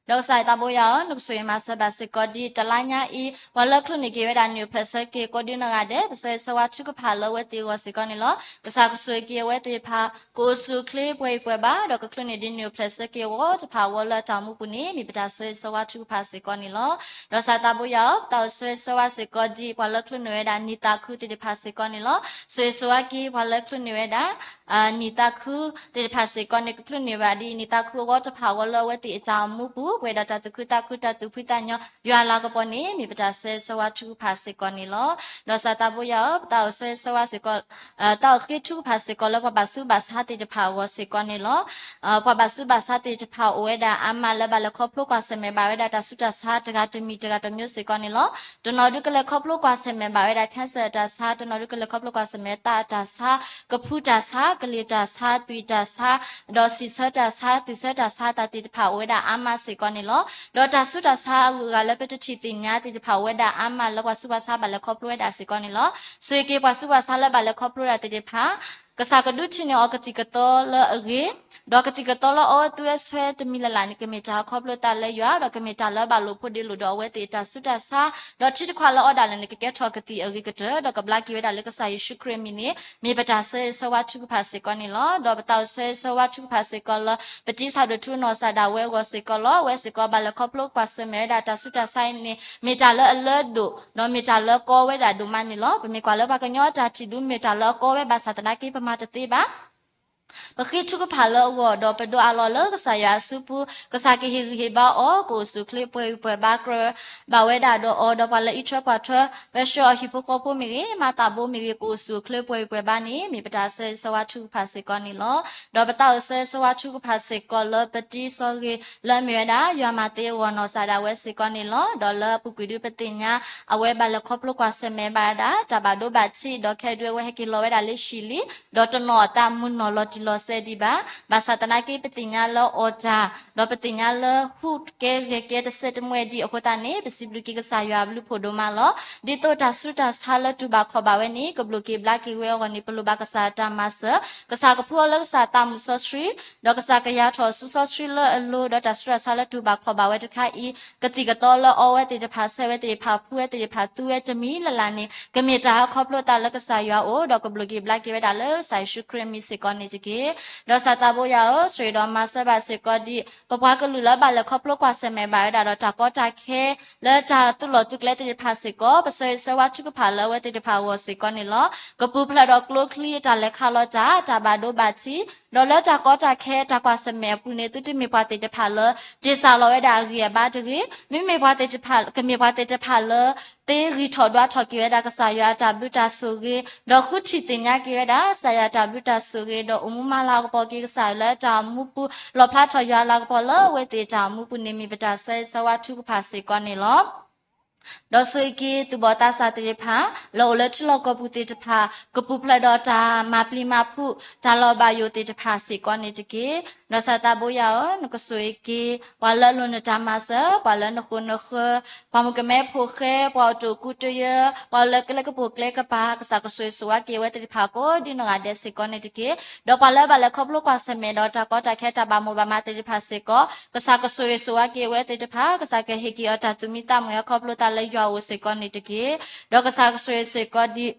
ဒီးကစၢ်ယွၤသးဘိယွၤဧၢ, နကဆိၣ်ဂ့ၤမၤစၢၤဘၣ်စ့ၢ်ကီးဒ်တလါညါအံၤ ပှၤလၢအချုးန့ၢ်က့ၤဝဲဒၣ်နံၣ်အိၣ်ဖျဲၣ်ဆၢက့ၤကိးဒ်နီၢ်ဂၤဒဲး, ပဆၢဂ့ၤဆၢဝါထုကဖၣ်လၢအဝဲသ့ၣ်အဂီၢ်စ့ၢ်ကီးန့ၣ်လီၤ. ကစၢ်ကဆိၣ်ဂ့ၤက့ၤအဝဲသ့ၣ်တဖၣ် ကအိၣ်ဆူၣ်အိၣ်ချ့ပှဲၤဂံၢ်ပှဲၤဘါ, ဒီးကချုးန့ၢ်ဒ်နံၣ်အိၣ်ဖျဲၣ်ဆၢက့ၤအဂီၢ်တဖၣ်အဂီၢ်လၢအတၢ်အိၣ်မူပူၤန့ၣ် မ့ၢ်ပတၢ်ဆၢဂ့ၤဆၢဝါထုကဖၣ်စ့ၢ်ကီးန့ၣ်လီၤ. ဒီးကစၢ်သးဘိယွၤဧၢ, ပတၢ်အိၣ်ဆၢဂ့ၤဆၢဝါစ့ၢ်ကီးဒ်ပှၤလၢအချုးန့ၢ်ဝဲဒၣ်နံၣ်သးခုသ့ၣ်တဖၣ်စ့ၢ်ကီးန့ၣ်လီၤ. ဆိၣ်ဂ့ၤဆိၣ်ဝါက့ၤပှၤလၢအချုးန့ၢ်ဝဲဒၣ် နံၣ်သးခုသ့ၣ်တဖၣ်စ့ၢ်ကီးန့ၣ် ကချုးန့ၢ်ဘၣ်ဒ်နံၣ်သးခုအဂီၢ်တဖၣ်အဂီၢ်လၢအဝဲသ့ၣ်အတၢ်အိၣ်မူပူၤ ပှဲၤဒီးတၢ်သူၣ်ခုသးခု တၢ်သူၣ်ဖှံသးညီ ယွၤအလၤကပီၤန့ၣ် မ့ၢ်ပတၢ်ဆၢဂ့ၤဆၢဝါထုကဖၣ်စ့ၢ်ကီးန့ၣ်လီၤ. ဒီးကစၢ်သးဘိယွၤဧၢ, ပတၢ်အိၣ်ဆၢဂ့ၤဆၢဝါစ့ၢ်ကီး တၢ်အိၣ်ဃ့ထုကဖၣ်စ့ၢ်ကီးလၢပှၤဘၣ်ဆူးဘၣ်ဆါသ့ၣ်တဖၣ်အဂီၢ်စ့ၢ်ကီးန့ၣ်လီၤ. ပှၤဘၣ်ဆူးဘၣ်ဆါသ့ၣ်တဖၣ်အိၣ်ဝဲဒၣ်အါမးလၢဘၣ်လဲၤခီဖျိကွၢ်ဆၢၣ်မဲာ်ဘၣ်ဝဲဒၣ်တၢ်ဆူးတၢ်ဆါတဂၤတမံၤတဂၤတမျိုးစ့ၢ်ကီးန့ၣ်လီၤ. တနီၤဒုးကလဲၤခီဖျိကွၢ်ဆၢၣ်မဲာ်ဘၣ်ဝဲဒၣ် cancer အတၢ်ဆါ, တနီၤဒုးကလဲၤခီဖျိကွၢ်ဆၢၣ်မဲာ်သးအတၢ်ဆါ, ကဖူတၢ်ဆါ, ကလံၤတၢ်ဆါ, သွံၣ်တၢ်ဆါ, ဒီးစံးဆၢတၢ်ဆါ, သွံၣ်ဆၢတၢ်ဆါသ့ၣ်တဖၣ်အိၣ်ဝဲဒၣ်အါမးစ့ၢ်ကီးန့ၣ်လီၤ. ဒီးတၢ်ဆူးတၢ်ဆါအဂုၤအဂၤလၢပတထံၣ်သ့ၣ်ညါသ့ၣ်တဖၣ်အိၣ်ဝဲဒၣ်အါမးလၢပှၤဆူးပှၤဆါဘၣ်လဲၤခီဖျိဝဲဒၣ်စ့ၢ်ကီးန့ၣ်လီၤ. ဆိၣ်ဂ့ၤက့ၤပှၤဆူးပှၤဆါလၢဘၣ်လဲၤခီဖျိဝဲဒၣ်သ့ၣ်တဖၣ် ကစၢ်ကဒုးထံၣ်န့ၢ်အီၤကသံၣ်ကသီလၢအဂ့ၤ, ဒီးကသံၣ်ကသီလၢအအီဝဲသူဝဲဆွဲတမံၤလၢ်လၢ်န့ၣ် ကမ့ၢ်တၢ်ခီဖျိသးလၢယွၤ, ဒီးကမ့ၢ်တၢ်လၢဘၣ်လိာ်ဖိးဒ့လိာ်ဒီးအဝဲသ့ၣ်အတၢ်ဆူးတၢ်ဆါ, ဒီးထံတခွးလၢအီဒၣ်လဲာ်န့ၣ် ကကဲထီၣ်ကသံၣ်အဂ့ၤကတၢၢ်, ဒီးကဘျါက့ၤဝဲဒၣ်လၢကစၢ်ယ့ၣ်ၡူးခရံာ်အမံၤန့ၣ် မ့ၢ်ပတၢ်ဆၢဂ့ၤဆၢဝါထုကဖၣ်စ့ၢ်ကီးန့ၣ်လီၤ. ဒီးပတၢ်အိၣ်ဆၢဂ့ၤဆၢဝါထုကဖၣ်စ့ၢ်ကီးလၢ ပတံၤဆၣ်ဒိၣ်ထူနီၢ်စၢ်ဒၣ်ဝဲအဂီၢ်စ့ၢ်ကီးလီၤ. အဝဲစ့ၢ်ကီးဘၣ်လဲၤခီဖျိကွၢ်ဆၢၣ်မဲာ်ဝဲဒၣ်တၢ်ဆူးတၢ်ဆါအံၤန့ၣ် မ့ၢ်တၢ်လၢအလၢဒိၣ် ဒီးမ့ၢ်တၢ်လၢကီဝဲဒၣ်ဒိၣ်မးန့ၣ်လီၤ. ပမ့ၢ်ကွၢ်လၢပှၤကညီအတၢ်ထံၣ်ဒုး မ့ၢ်တၢ်လၢအကီဝဲဘၣ်ဆၣ်သနာ်က့ပမၤတသ့ဘၣ်. ပဃ့ထုကဖၣ်လၢအဂီၢ် ဒီးပဒိးအးလီၤလၢကစၢ်ယွၤအစုပူၤ, ကစၢ်ကဟ့ၣ်ဂံၢ်ဟ့ၣ်ဘါအီၤ, ကအိၣ်ဆူၣ်အိၣ်ချ့ပှဲၤဂံၢ်ပှဲၤဘါကြၢးဘၣ်ဝဲဒၣ်ဒီးအီၤ, ဒီးပှၤလၢအအံးထွဲကွၢ်ထွဲ ပၢဆှၢအီၤဟံၣ်ဖိဃီဖိမ့ၢ်ဂ့ၤ, မၤသးဘိမ့ၢ်ဂ့ၤ, ကအိၣ်ဆူၣ်အိၣ်ချ့ပှဲၤဂံၢ်ပှဲၤဘါန့ၣ် မ့ၢ်ပတၢ်ဆၢဂ့ၤဆၢဝါထုကဖၣ်စ့ၢ်ကီးန့ၣ်လီၤ. ဒီးပတၢ်အိၣ်ဆၢဂ့ၤဆၢဝါထုကဖၣ်စ့ၢ်ကီးလၢပတံၤသီဂ့ၤလၢအမ့ၢ်ဝဲဒၣ် ယွၤမၤသ့အဂီၢ်နီၢ်စၢ်ဒၣ်ဝဲစ့ၢ်ကီးန့ၣ်လီၤ. ဒီးလၢအပူၤကွံာ်ဒုးပသ့ၣ်ညါ အဝဲဘၣ်လဲၤခီဖျိကွၢ်ဆၢၣ်မဲာ်ဘၣ်ဝဲဒၣ် တၢ်ဘၣ်ဒိဘၣ်ထံး ဒီးခဲဒုးအဝဲဟဲက့ၤလီၤဝဲဒၣ်လၢၡံလံ, ဒီးတနီၤအသးမုၢ်နီၢ်လီၤတံၢ်လီၤဆဲးဒံးဘၣ်. ဘၣ်ဆၣ်သနာ်က့ပသ့ၣ်ညါလၢအီၣ်တၢ် ဒီးပသ့ၣ်ညါလၢဟူးကဲဂဲၤကဲတစဲးတမှဲၤဒံးအဃိသတးန့ၣ် ပစံးဘျုးက့ၤကစၢ်ယွၤအဘျုးဖှိၣ်ဒိၣ်မးလီၤ. ဒ်သိးတၢ်ဆူးတၢ်ဆါလၢတူၢ်ဘၣ်ခီၣ်ဘၣ်ဝဲန့ၣ် ကဘျိးက့ၤဘျါက့ၤဝဲအဂီၢ်န့ၣ် ပလိၣ်ဘၣ်ကစၢ်အတၢ်မၤစၢၤ, ကစၢ်ကဖှူအီၤလၢကစၢ်သးမုၢ်စီဆှံ, ဒီးကစၢ်ကယၤထီၣ်ဆူစီဆှံလၢအလိၤ, ဒီးတၢ်ဆူးတၢ်ဆါလၢတူၢ်ဘၣ်ခီၣ်ဘၣ်ဝဲတခါအံၤ ကသံၣ်ကသီလၢအီဝဲသ့ၣ်တဖၣ်, ဆဲးဝဲသ့ၣ်တဖၣ်, ဖှူဝဲသ့ၣ်တဖၣ်, သူဝဲတမံၤလၢ်လၢ်န့ၣ် ကမ့ၢ်တၢ်ဟဲခီဖျိသးလၢကစၢ်ယွၤအအိၣ်, ဒီးကဘျိးက့ၤဘျါက့ၤဝဲဒၣ်လၢကစၢ်ယ့ၣ်ၡူးခရံာ်အမံၤစ့ၢ်ကီးန့ၣ်တက့ၢ်. ဒီးကစၢ်သးဘိယွၤဧၢ, ဆိၣ်ဂ့ၤဒီးမၤစၢၤဘၣ်စ့ၢ်ကီးဒ် ပပှၤကလုာ်လၢဘၣ်လဲၤခီဖျိကွၢ်ဆၢၣ်မဲာ်ဘၣ်ဝဲဒၣ်ဒီးတၢ်ကီတၢ်ခဲ လၢတၢ်သူၣ်လီၢ်သူၣ်ကျဲသ့ၣ်တဖၣ်စ့ၢ်ကီး, ပဆၢဂ့ၤဆၢဝါထုကဖၣ်လၢအဝဲသ့ၣ်တဖၣ်အဂီၢ်စ့ၢ်ကီးန့ၣ်လီၤ. ကပူၤဖျဲးဒီးကျိချံအတၢ်လဲၤခးလီၤတၢ်, တၢ်ဘၣ်ဒိဘၣ်ထံး, ဒီးလၢတၢ်ကီတၢ်ခဲတၢ်ကွၢ်ဆၢၣ်မဲာ်အပူၤန့ၣ် သုတမ့ၢ်ပှၤသ့ၣ်တဖၣ်လၢ တ့ၢ်စၢ်လီၤဝဲဒၣ်အဂံၢ်အဘါတဂ့ၤ, မ့မ့ၢ်ပှၤသ့ၣ်တဖၣ် ကမ့ၢ်ပှၤသ့ၣ်တဖၣ်လၢ သ့ဂံၢ်ထီၣ်ဒွးထီၣ်က့ၤဝဲဒၣ်ကစၢ်ယွၤအတၢ်ဘျုးတၢ်ဆိၣ်ဂ့ၤ, ဒီးဃုထံၣ်သ့ၣ်ညါက့ၤဝဲဒၣ် ကစၢ်ယွၤအတၢ်ဘျုးတၢ်ဆိၣ်ဂ့ၤ, ဒီးအိၣ်မူမၤလၤကပီၤက့ၤကစၢ်ယွၤလၢတၢ်အိၣ်မူပူၤ, လီၣ်ဖျါထီၣ်ယွၤအလၤကပီၤလၢအဝဲသ့ၣ်တၢ်အိၣ်မူပူၤန့ၣ် မ့ၢ်ပတၢ်ဆၢဂ့ၤဆၢဝါထုကဖၣ်စ့ၢ်ကီးန့ၣ်လီၤ. ဒီးဆိၣ်ဂ့ၤက့ၤသူၣ်ဘီၣ်သးစၢ်သ့ၣ်တဖၣ် လၢအိၣ်လၢထံလီၢ်ကီၢ်ပူၤသ့ၣ်တဖၣ် ကပူၤဖျဲးဒီးတၢ်မၤပျံၤမၤဖုး တၢ်လီၤဘၣ်ယိၣ်သ့ၣ်တဖၣ်စ့ၢ်ကီးန့ၣ်တက့ၢ်. ဒီးကစၢ်သးဘိယွၤဧၢ, နကဆိၣ်ဂ့ၤက့ၤ ပှၤလၢအလိၣ်နတၢ်မၤစၢၤ, ပှၤလၢနဃိနဃၢၤ, ပှၤမုၣ်ကမဲဖိဃဲ, ပှၤအိၣ်တ့ၢ်ကူတယၢ, ပှၤအိၣ်လၢကျဲကပိာ်ကျဲကပၤ, ကစၢ်ကဆိၣ်ဂ့ၤဆိၣ်ဝါက့ၤအဝဲသ့ၣ်တဖၣ် ကိးဒ်နီၢ်ဂၤဒဲးစ့ၢ်ကီးန့ၣ်တက့ၢ်. ဒီးပှၤလၢဘၣ်လဲၤခီဖျိကွၢ်ဆၢၣ်မဲာ်ဒီးတၢ်ကီတၢ်ခဲတၢ်ဘၣ်မိၢ်ဘၣ်မးသ့ၣ်တဖၣ်စ့ၢ်ကီး, ကစၢ်ကဆိၣ်ဂ့ၤဆိၣ်ဝါက့ၤအဝဲသ့ၣ်တဖၣ်, ကစၢ်ကဟ့ၣ်က့ၤအီၤတၢ်သူၣ်မံသးမုာ်ဟဲခီဖျိသးလၢယွၤအအိၣ်စ့ၢ်ကီးန့ၣ်တက့ၢ်. ဒီးကစၢ်ကဆိၣ်ဂ့ၤစ့ၢ်ကီး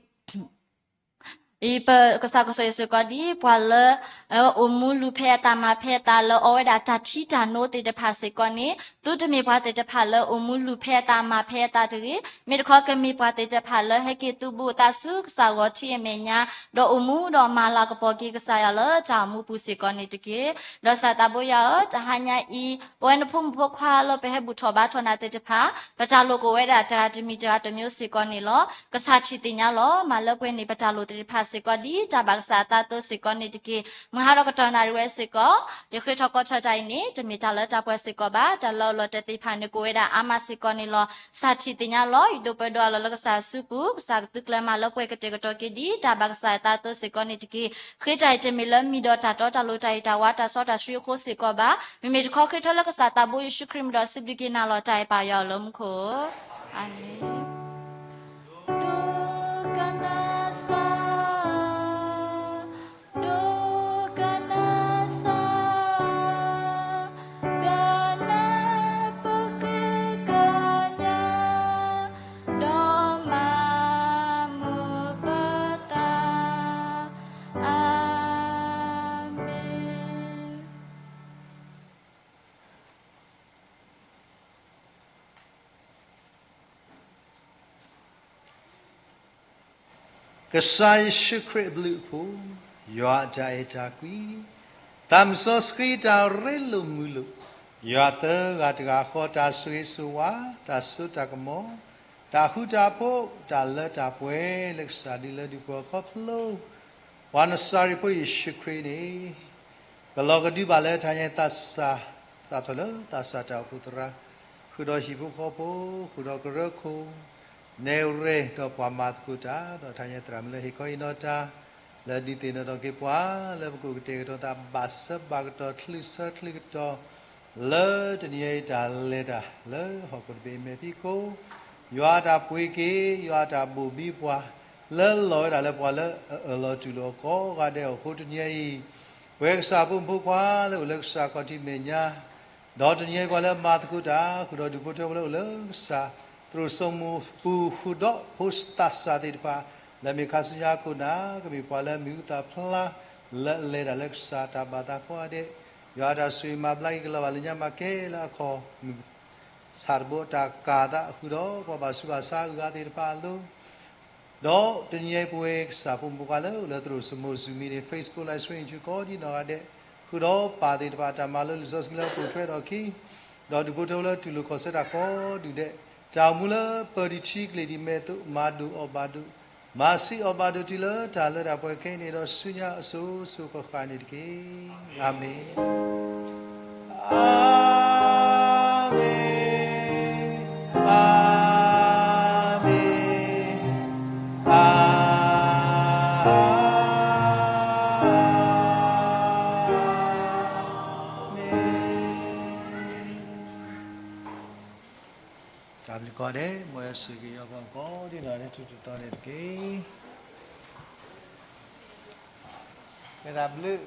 ဒ် ကစၢ်ကဆိၣ်ဂ့ၤစ့ၢ်ကီးဒ် ပှၤလၢ အိၣ်မူလုၢ်ဖဲအသးမၤဖဲအသး လၢအီဝဲဒၣ်တၢ်ထံတၢ်နိသ့ၣ်တဖၣ်စ့ၢ်ကီးန့ၣ် သုတမ့ၢ်ပှၤသ့ၣ်တဖၣ်လၢအိၣ်မူလုၢ်ဖဲအသးမၤဖဲအသးတဂ့ၤ. မ့ၢ်တခီကမ့ၢ်ပှၤသ့ၣ်တဖၣ်လၢဟဲက့ၤသူၣ်ဘူးအသးဆူကစၢ်ဂီၤထံးအမဲာ်ညါ, ဒီးအိၣ်မူဒီးမၤလၤကပီၤက့ၤကစၢ်ယွၤလၢတၢ်အိၣ်မူပူၤစ့ၢ်ကီးန့ၣ်တက့ၢ်. ဒီးကစၢ်သးဘိယွၤဧၢ, တဟါညါအံၤ ပဝဲနဖိမုၣ်ဖိခွါလၢပဟဲဘူၣ်ထီၣ်ဘါထီၣ်နၤသ့ၣ်တဖၣ် ပတၢ်လိၣ်ကအိၣ်ဝဲဒၣ်တဂၤတမံၤတဂၤတမျိုးစ့ၢ်ကီးန့ၣ်လီၤ. ကစၢ်ထံၣ်သ့ၣ်ညါလီၤ. မၤလၢပှဲၤန့ၢ်ပတၢ်လိၣ်သ့ၣ်တဖၣ်စ့ၢ်ကီး ဒ်တၢ်ဘၣ်ကစၢ်အသးအသိးစ့ၢ်ကီးန့ၣ်တက့ၢ်. မုၢ်ဟါဒီးကတီၢ်နၣ်ရံၣ်ဝဲစ့ၢ်ကီး ယဃ့ထီၣ်ကီးထီၣ်တၢ်အံၤန့ၣ် တမ့ၢ်တၢ်လၢတၢ်ပှဲၤစ့ၢ်ကီးဘၣ်. တၢ်လၢအလီၤတဲာ်သ့ၣ်တဖၣ်န့ၣ် ကအိၣ်ဝဲဒၣ်အါမးစ့ၢ်ကီးန့ၣ်လီၤ. ကစၢ်ထံၣ်သ့ၣ်ညါလီၤ. ယဒိးပၢဒိးအးလီၤလၢကစၢ်အစုပူၤ, ကစၢ်ကသုးကျဲၤမၤလၢပှဲၤကတဲာ်ကတီၤက့ၤ ဒ်တၢ်ဘၣ်ကစၢ်အသးအသိးစ့ၢ်ကီးန့ၣ်တက့ၢ်. ဃ့တၢ်အံၤတမ့ၢ်လၢမံၤဒီးတၢ်တီတၢ်လိၤ တၢ်အံၤတၢ်ဝါ တၢ်စီတၢ်ဆှံအဃိစ့ၢ်ကီးဘၣ်. မ့မ့ၢ်တခီဃ့ထၢလၢကစၢ်သးဘိယ့ၣ်ၡူးခရံာ်မံၤဒီး စံးဘျုးက့ၤနၤလီၤ. တၢ်အဲၣ်ပၢ်ယွၤလၢမူခိၣ်ဧၢ, အၤမ့ၣ်. ကစၢ်ယ့ၣ်ၡူးခရံာ်အဘျုးအဖှိၣ်, ယွၤအတၢ်အဲၣ်တၢ်ကွံ, သးစီဆှံတၢ်ရ့လိာ်မုာ်လိာ်, ယွၤသၢဂၤတဂၤဃီတၢ်ဆိၣ်ဂ့ၤဆိၣ်ဝါ, တၢ်စိတၢ်ကမီၤ, တၢ်ဃူတၢ်ဖိး, တၢ်လၢတၢ်ပှဲၤလၢကစၢ်ဒုးလၢဒုးပှၤခီဖျိ ပှၤနစၤရ့းဖိယ့ၣ်ၡူးခရံာ်န့ၣ် ကလီၤကဒုဘၣ်လၢတၢ်ညါသးစၢ်, စးထီၣ်လၢသးစၢ်တၢ်အိၣ်ဖှိၣ်သရၣ်, ဃုာ်ဒီးဟံၣ်ဖိဃီဖိ, ဃုာ်ဒီးကရၢခိၣ်, နဲၣ်ရဲၣ်ဒီးပှၤမၤသကိးတၢ်, ဒီးတၢ်ညါသရၣ်မုၣ်လၢဟ့ၣ်ခီဟ့ၣ်နီၤတၢ်, လၢဒုးသ့ၣ်နီၣ်ထီၣ်က့ၤပှၤ, လၢပကအိၣ်ကတဲာ်ကတီၤသးဘၣ်ဆၢဘၣ်ကတီၢ်ချုးဆၢချုးကတီၢ်, လၢတနံၤအံၤတၢ်လဲၤတၢ်လၢဟီၣ်ခိၣ်တဘ့ၣ်အမဲာ်ဖံးခိၣ်, ယွၤအတၢ်ပှ့ၤက့ၤ, ယွၤအတၢ်ဘိၣ်ဘံပှၤ, လၢလီၤဝဲဒၣ်လၢပှၤလၢအအၢၣ်လီၤတူၢ်လိာ်အီၤကိးဂၤဒဲးအဃိတနံၤအံၤ, ပဝဲကစၢ်ဖိမုၣ်ဖိခွါလၢအိၣ်လၢကစၢ်ခီၣ်ထံးမဲာ်ညါ ဒီးတနံၤအံၤပှၤလၢမၤသကိးတၢ် ဃုာ်ဒီးဒူၣ်ဖိထၢဖိလၢအိၣ်လၢကစၢ်သရိာ်စိမိၤပူၤဃုာ်ဒီးဖိသးစၢ်သ့ၣ်တဖၣ် လၢမ့ၢ်ခါဆူညါအခိၣ်နၢ် ကမ့ၢ်ပှၤလၢမံၤဟူသၣ်ဖျါ လၢအလဲၤတၢ်လၢကစၢ်တၢ်ဘၣ်သးကိးဂၤဒဲး, ယွၤအတၢ်ဆိၣ်ဂ့ၤမၤဘျါက့ၤကလီၤဘၣ်လၢညါမၤကဲလၢအခီၣ်မုၢ် ဆၣ်တဘိအတၢ်ကၢ်သး ဃုာ်ဒီးပှၤဘၣ်ဆူးဘၣ်ဆါအဂၤသ့ၣ်တဖၣ်အလိၤ ဒီးတနံၤအံၤပဝဲကစၢ်ဖိမုၣ်ဖိခွါလၢအိၣ်လၢသရိာ်စိမိၤ Zoom meeting, Facebook live stream အဆူၣ်ကိးဒံးနီၢ်ဂၤဒဲး, ဃုာ်ဒီးပၢ်သ့ၣ်တဖၣ်အတၢ်မၤလိလံာ်စီဆှံလၢအပိာ်ထွဲထီၣ်အခံ, ဒီးဒူၣ်ဖိထၢဖိလၢတူၢ်လိာ်ခီၣ်ဆၢတၢ်ကိးဒူၣ်ဒဲး, တၢ်အိၣ်မူလၢပၢၤဒံးထံကလံၤဒံးမဲာ်သိး မၤဒိၣ်အီၣ်ဘၣ်ဒိၣ်, မၤဆံးအီၣ်ဘၣ်ဒိၣ်တုၤလၢတၢ်လၢတၢ်ပှဲၤခဲအံၤန့ၣ်ဒီးဆူညါအစိၤစိၤဃၣ်ဃၣ်န့ၣ်တက့ၢ်. အၤမ့ၣ်. အၤမ့ၣ်, အၤမ့ၣ်, အၤမ့ၣ်. တၢ်ဘျုးကိးဂၤဒဲး, မ်ယွၤဆိၣ်ဂ့ၤက့ၤပှၤကိးဒံးနီၢ်ဂၤဒဲး ထူးထူးတီၤတီၤန့ၣ်တက့ၢ်. ကဲတၢ်ဘျုး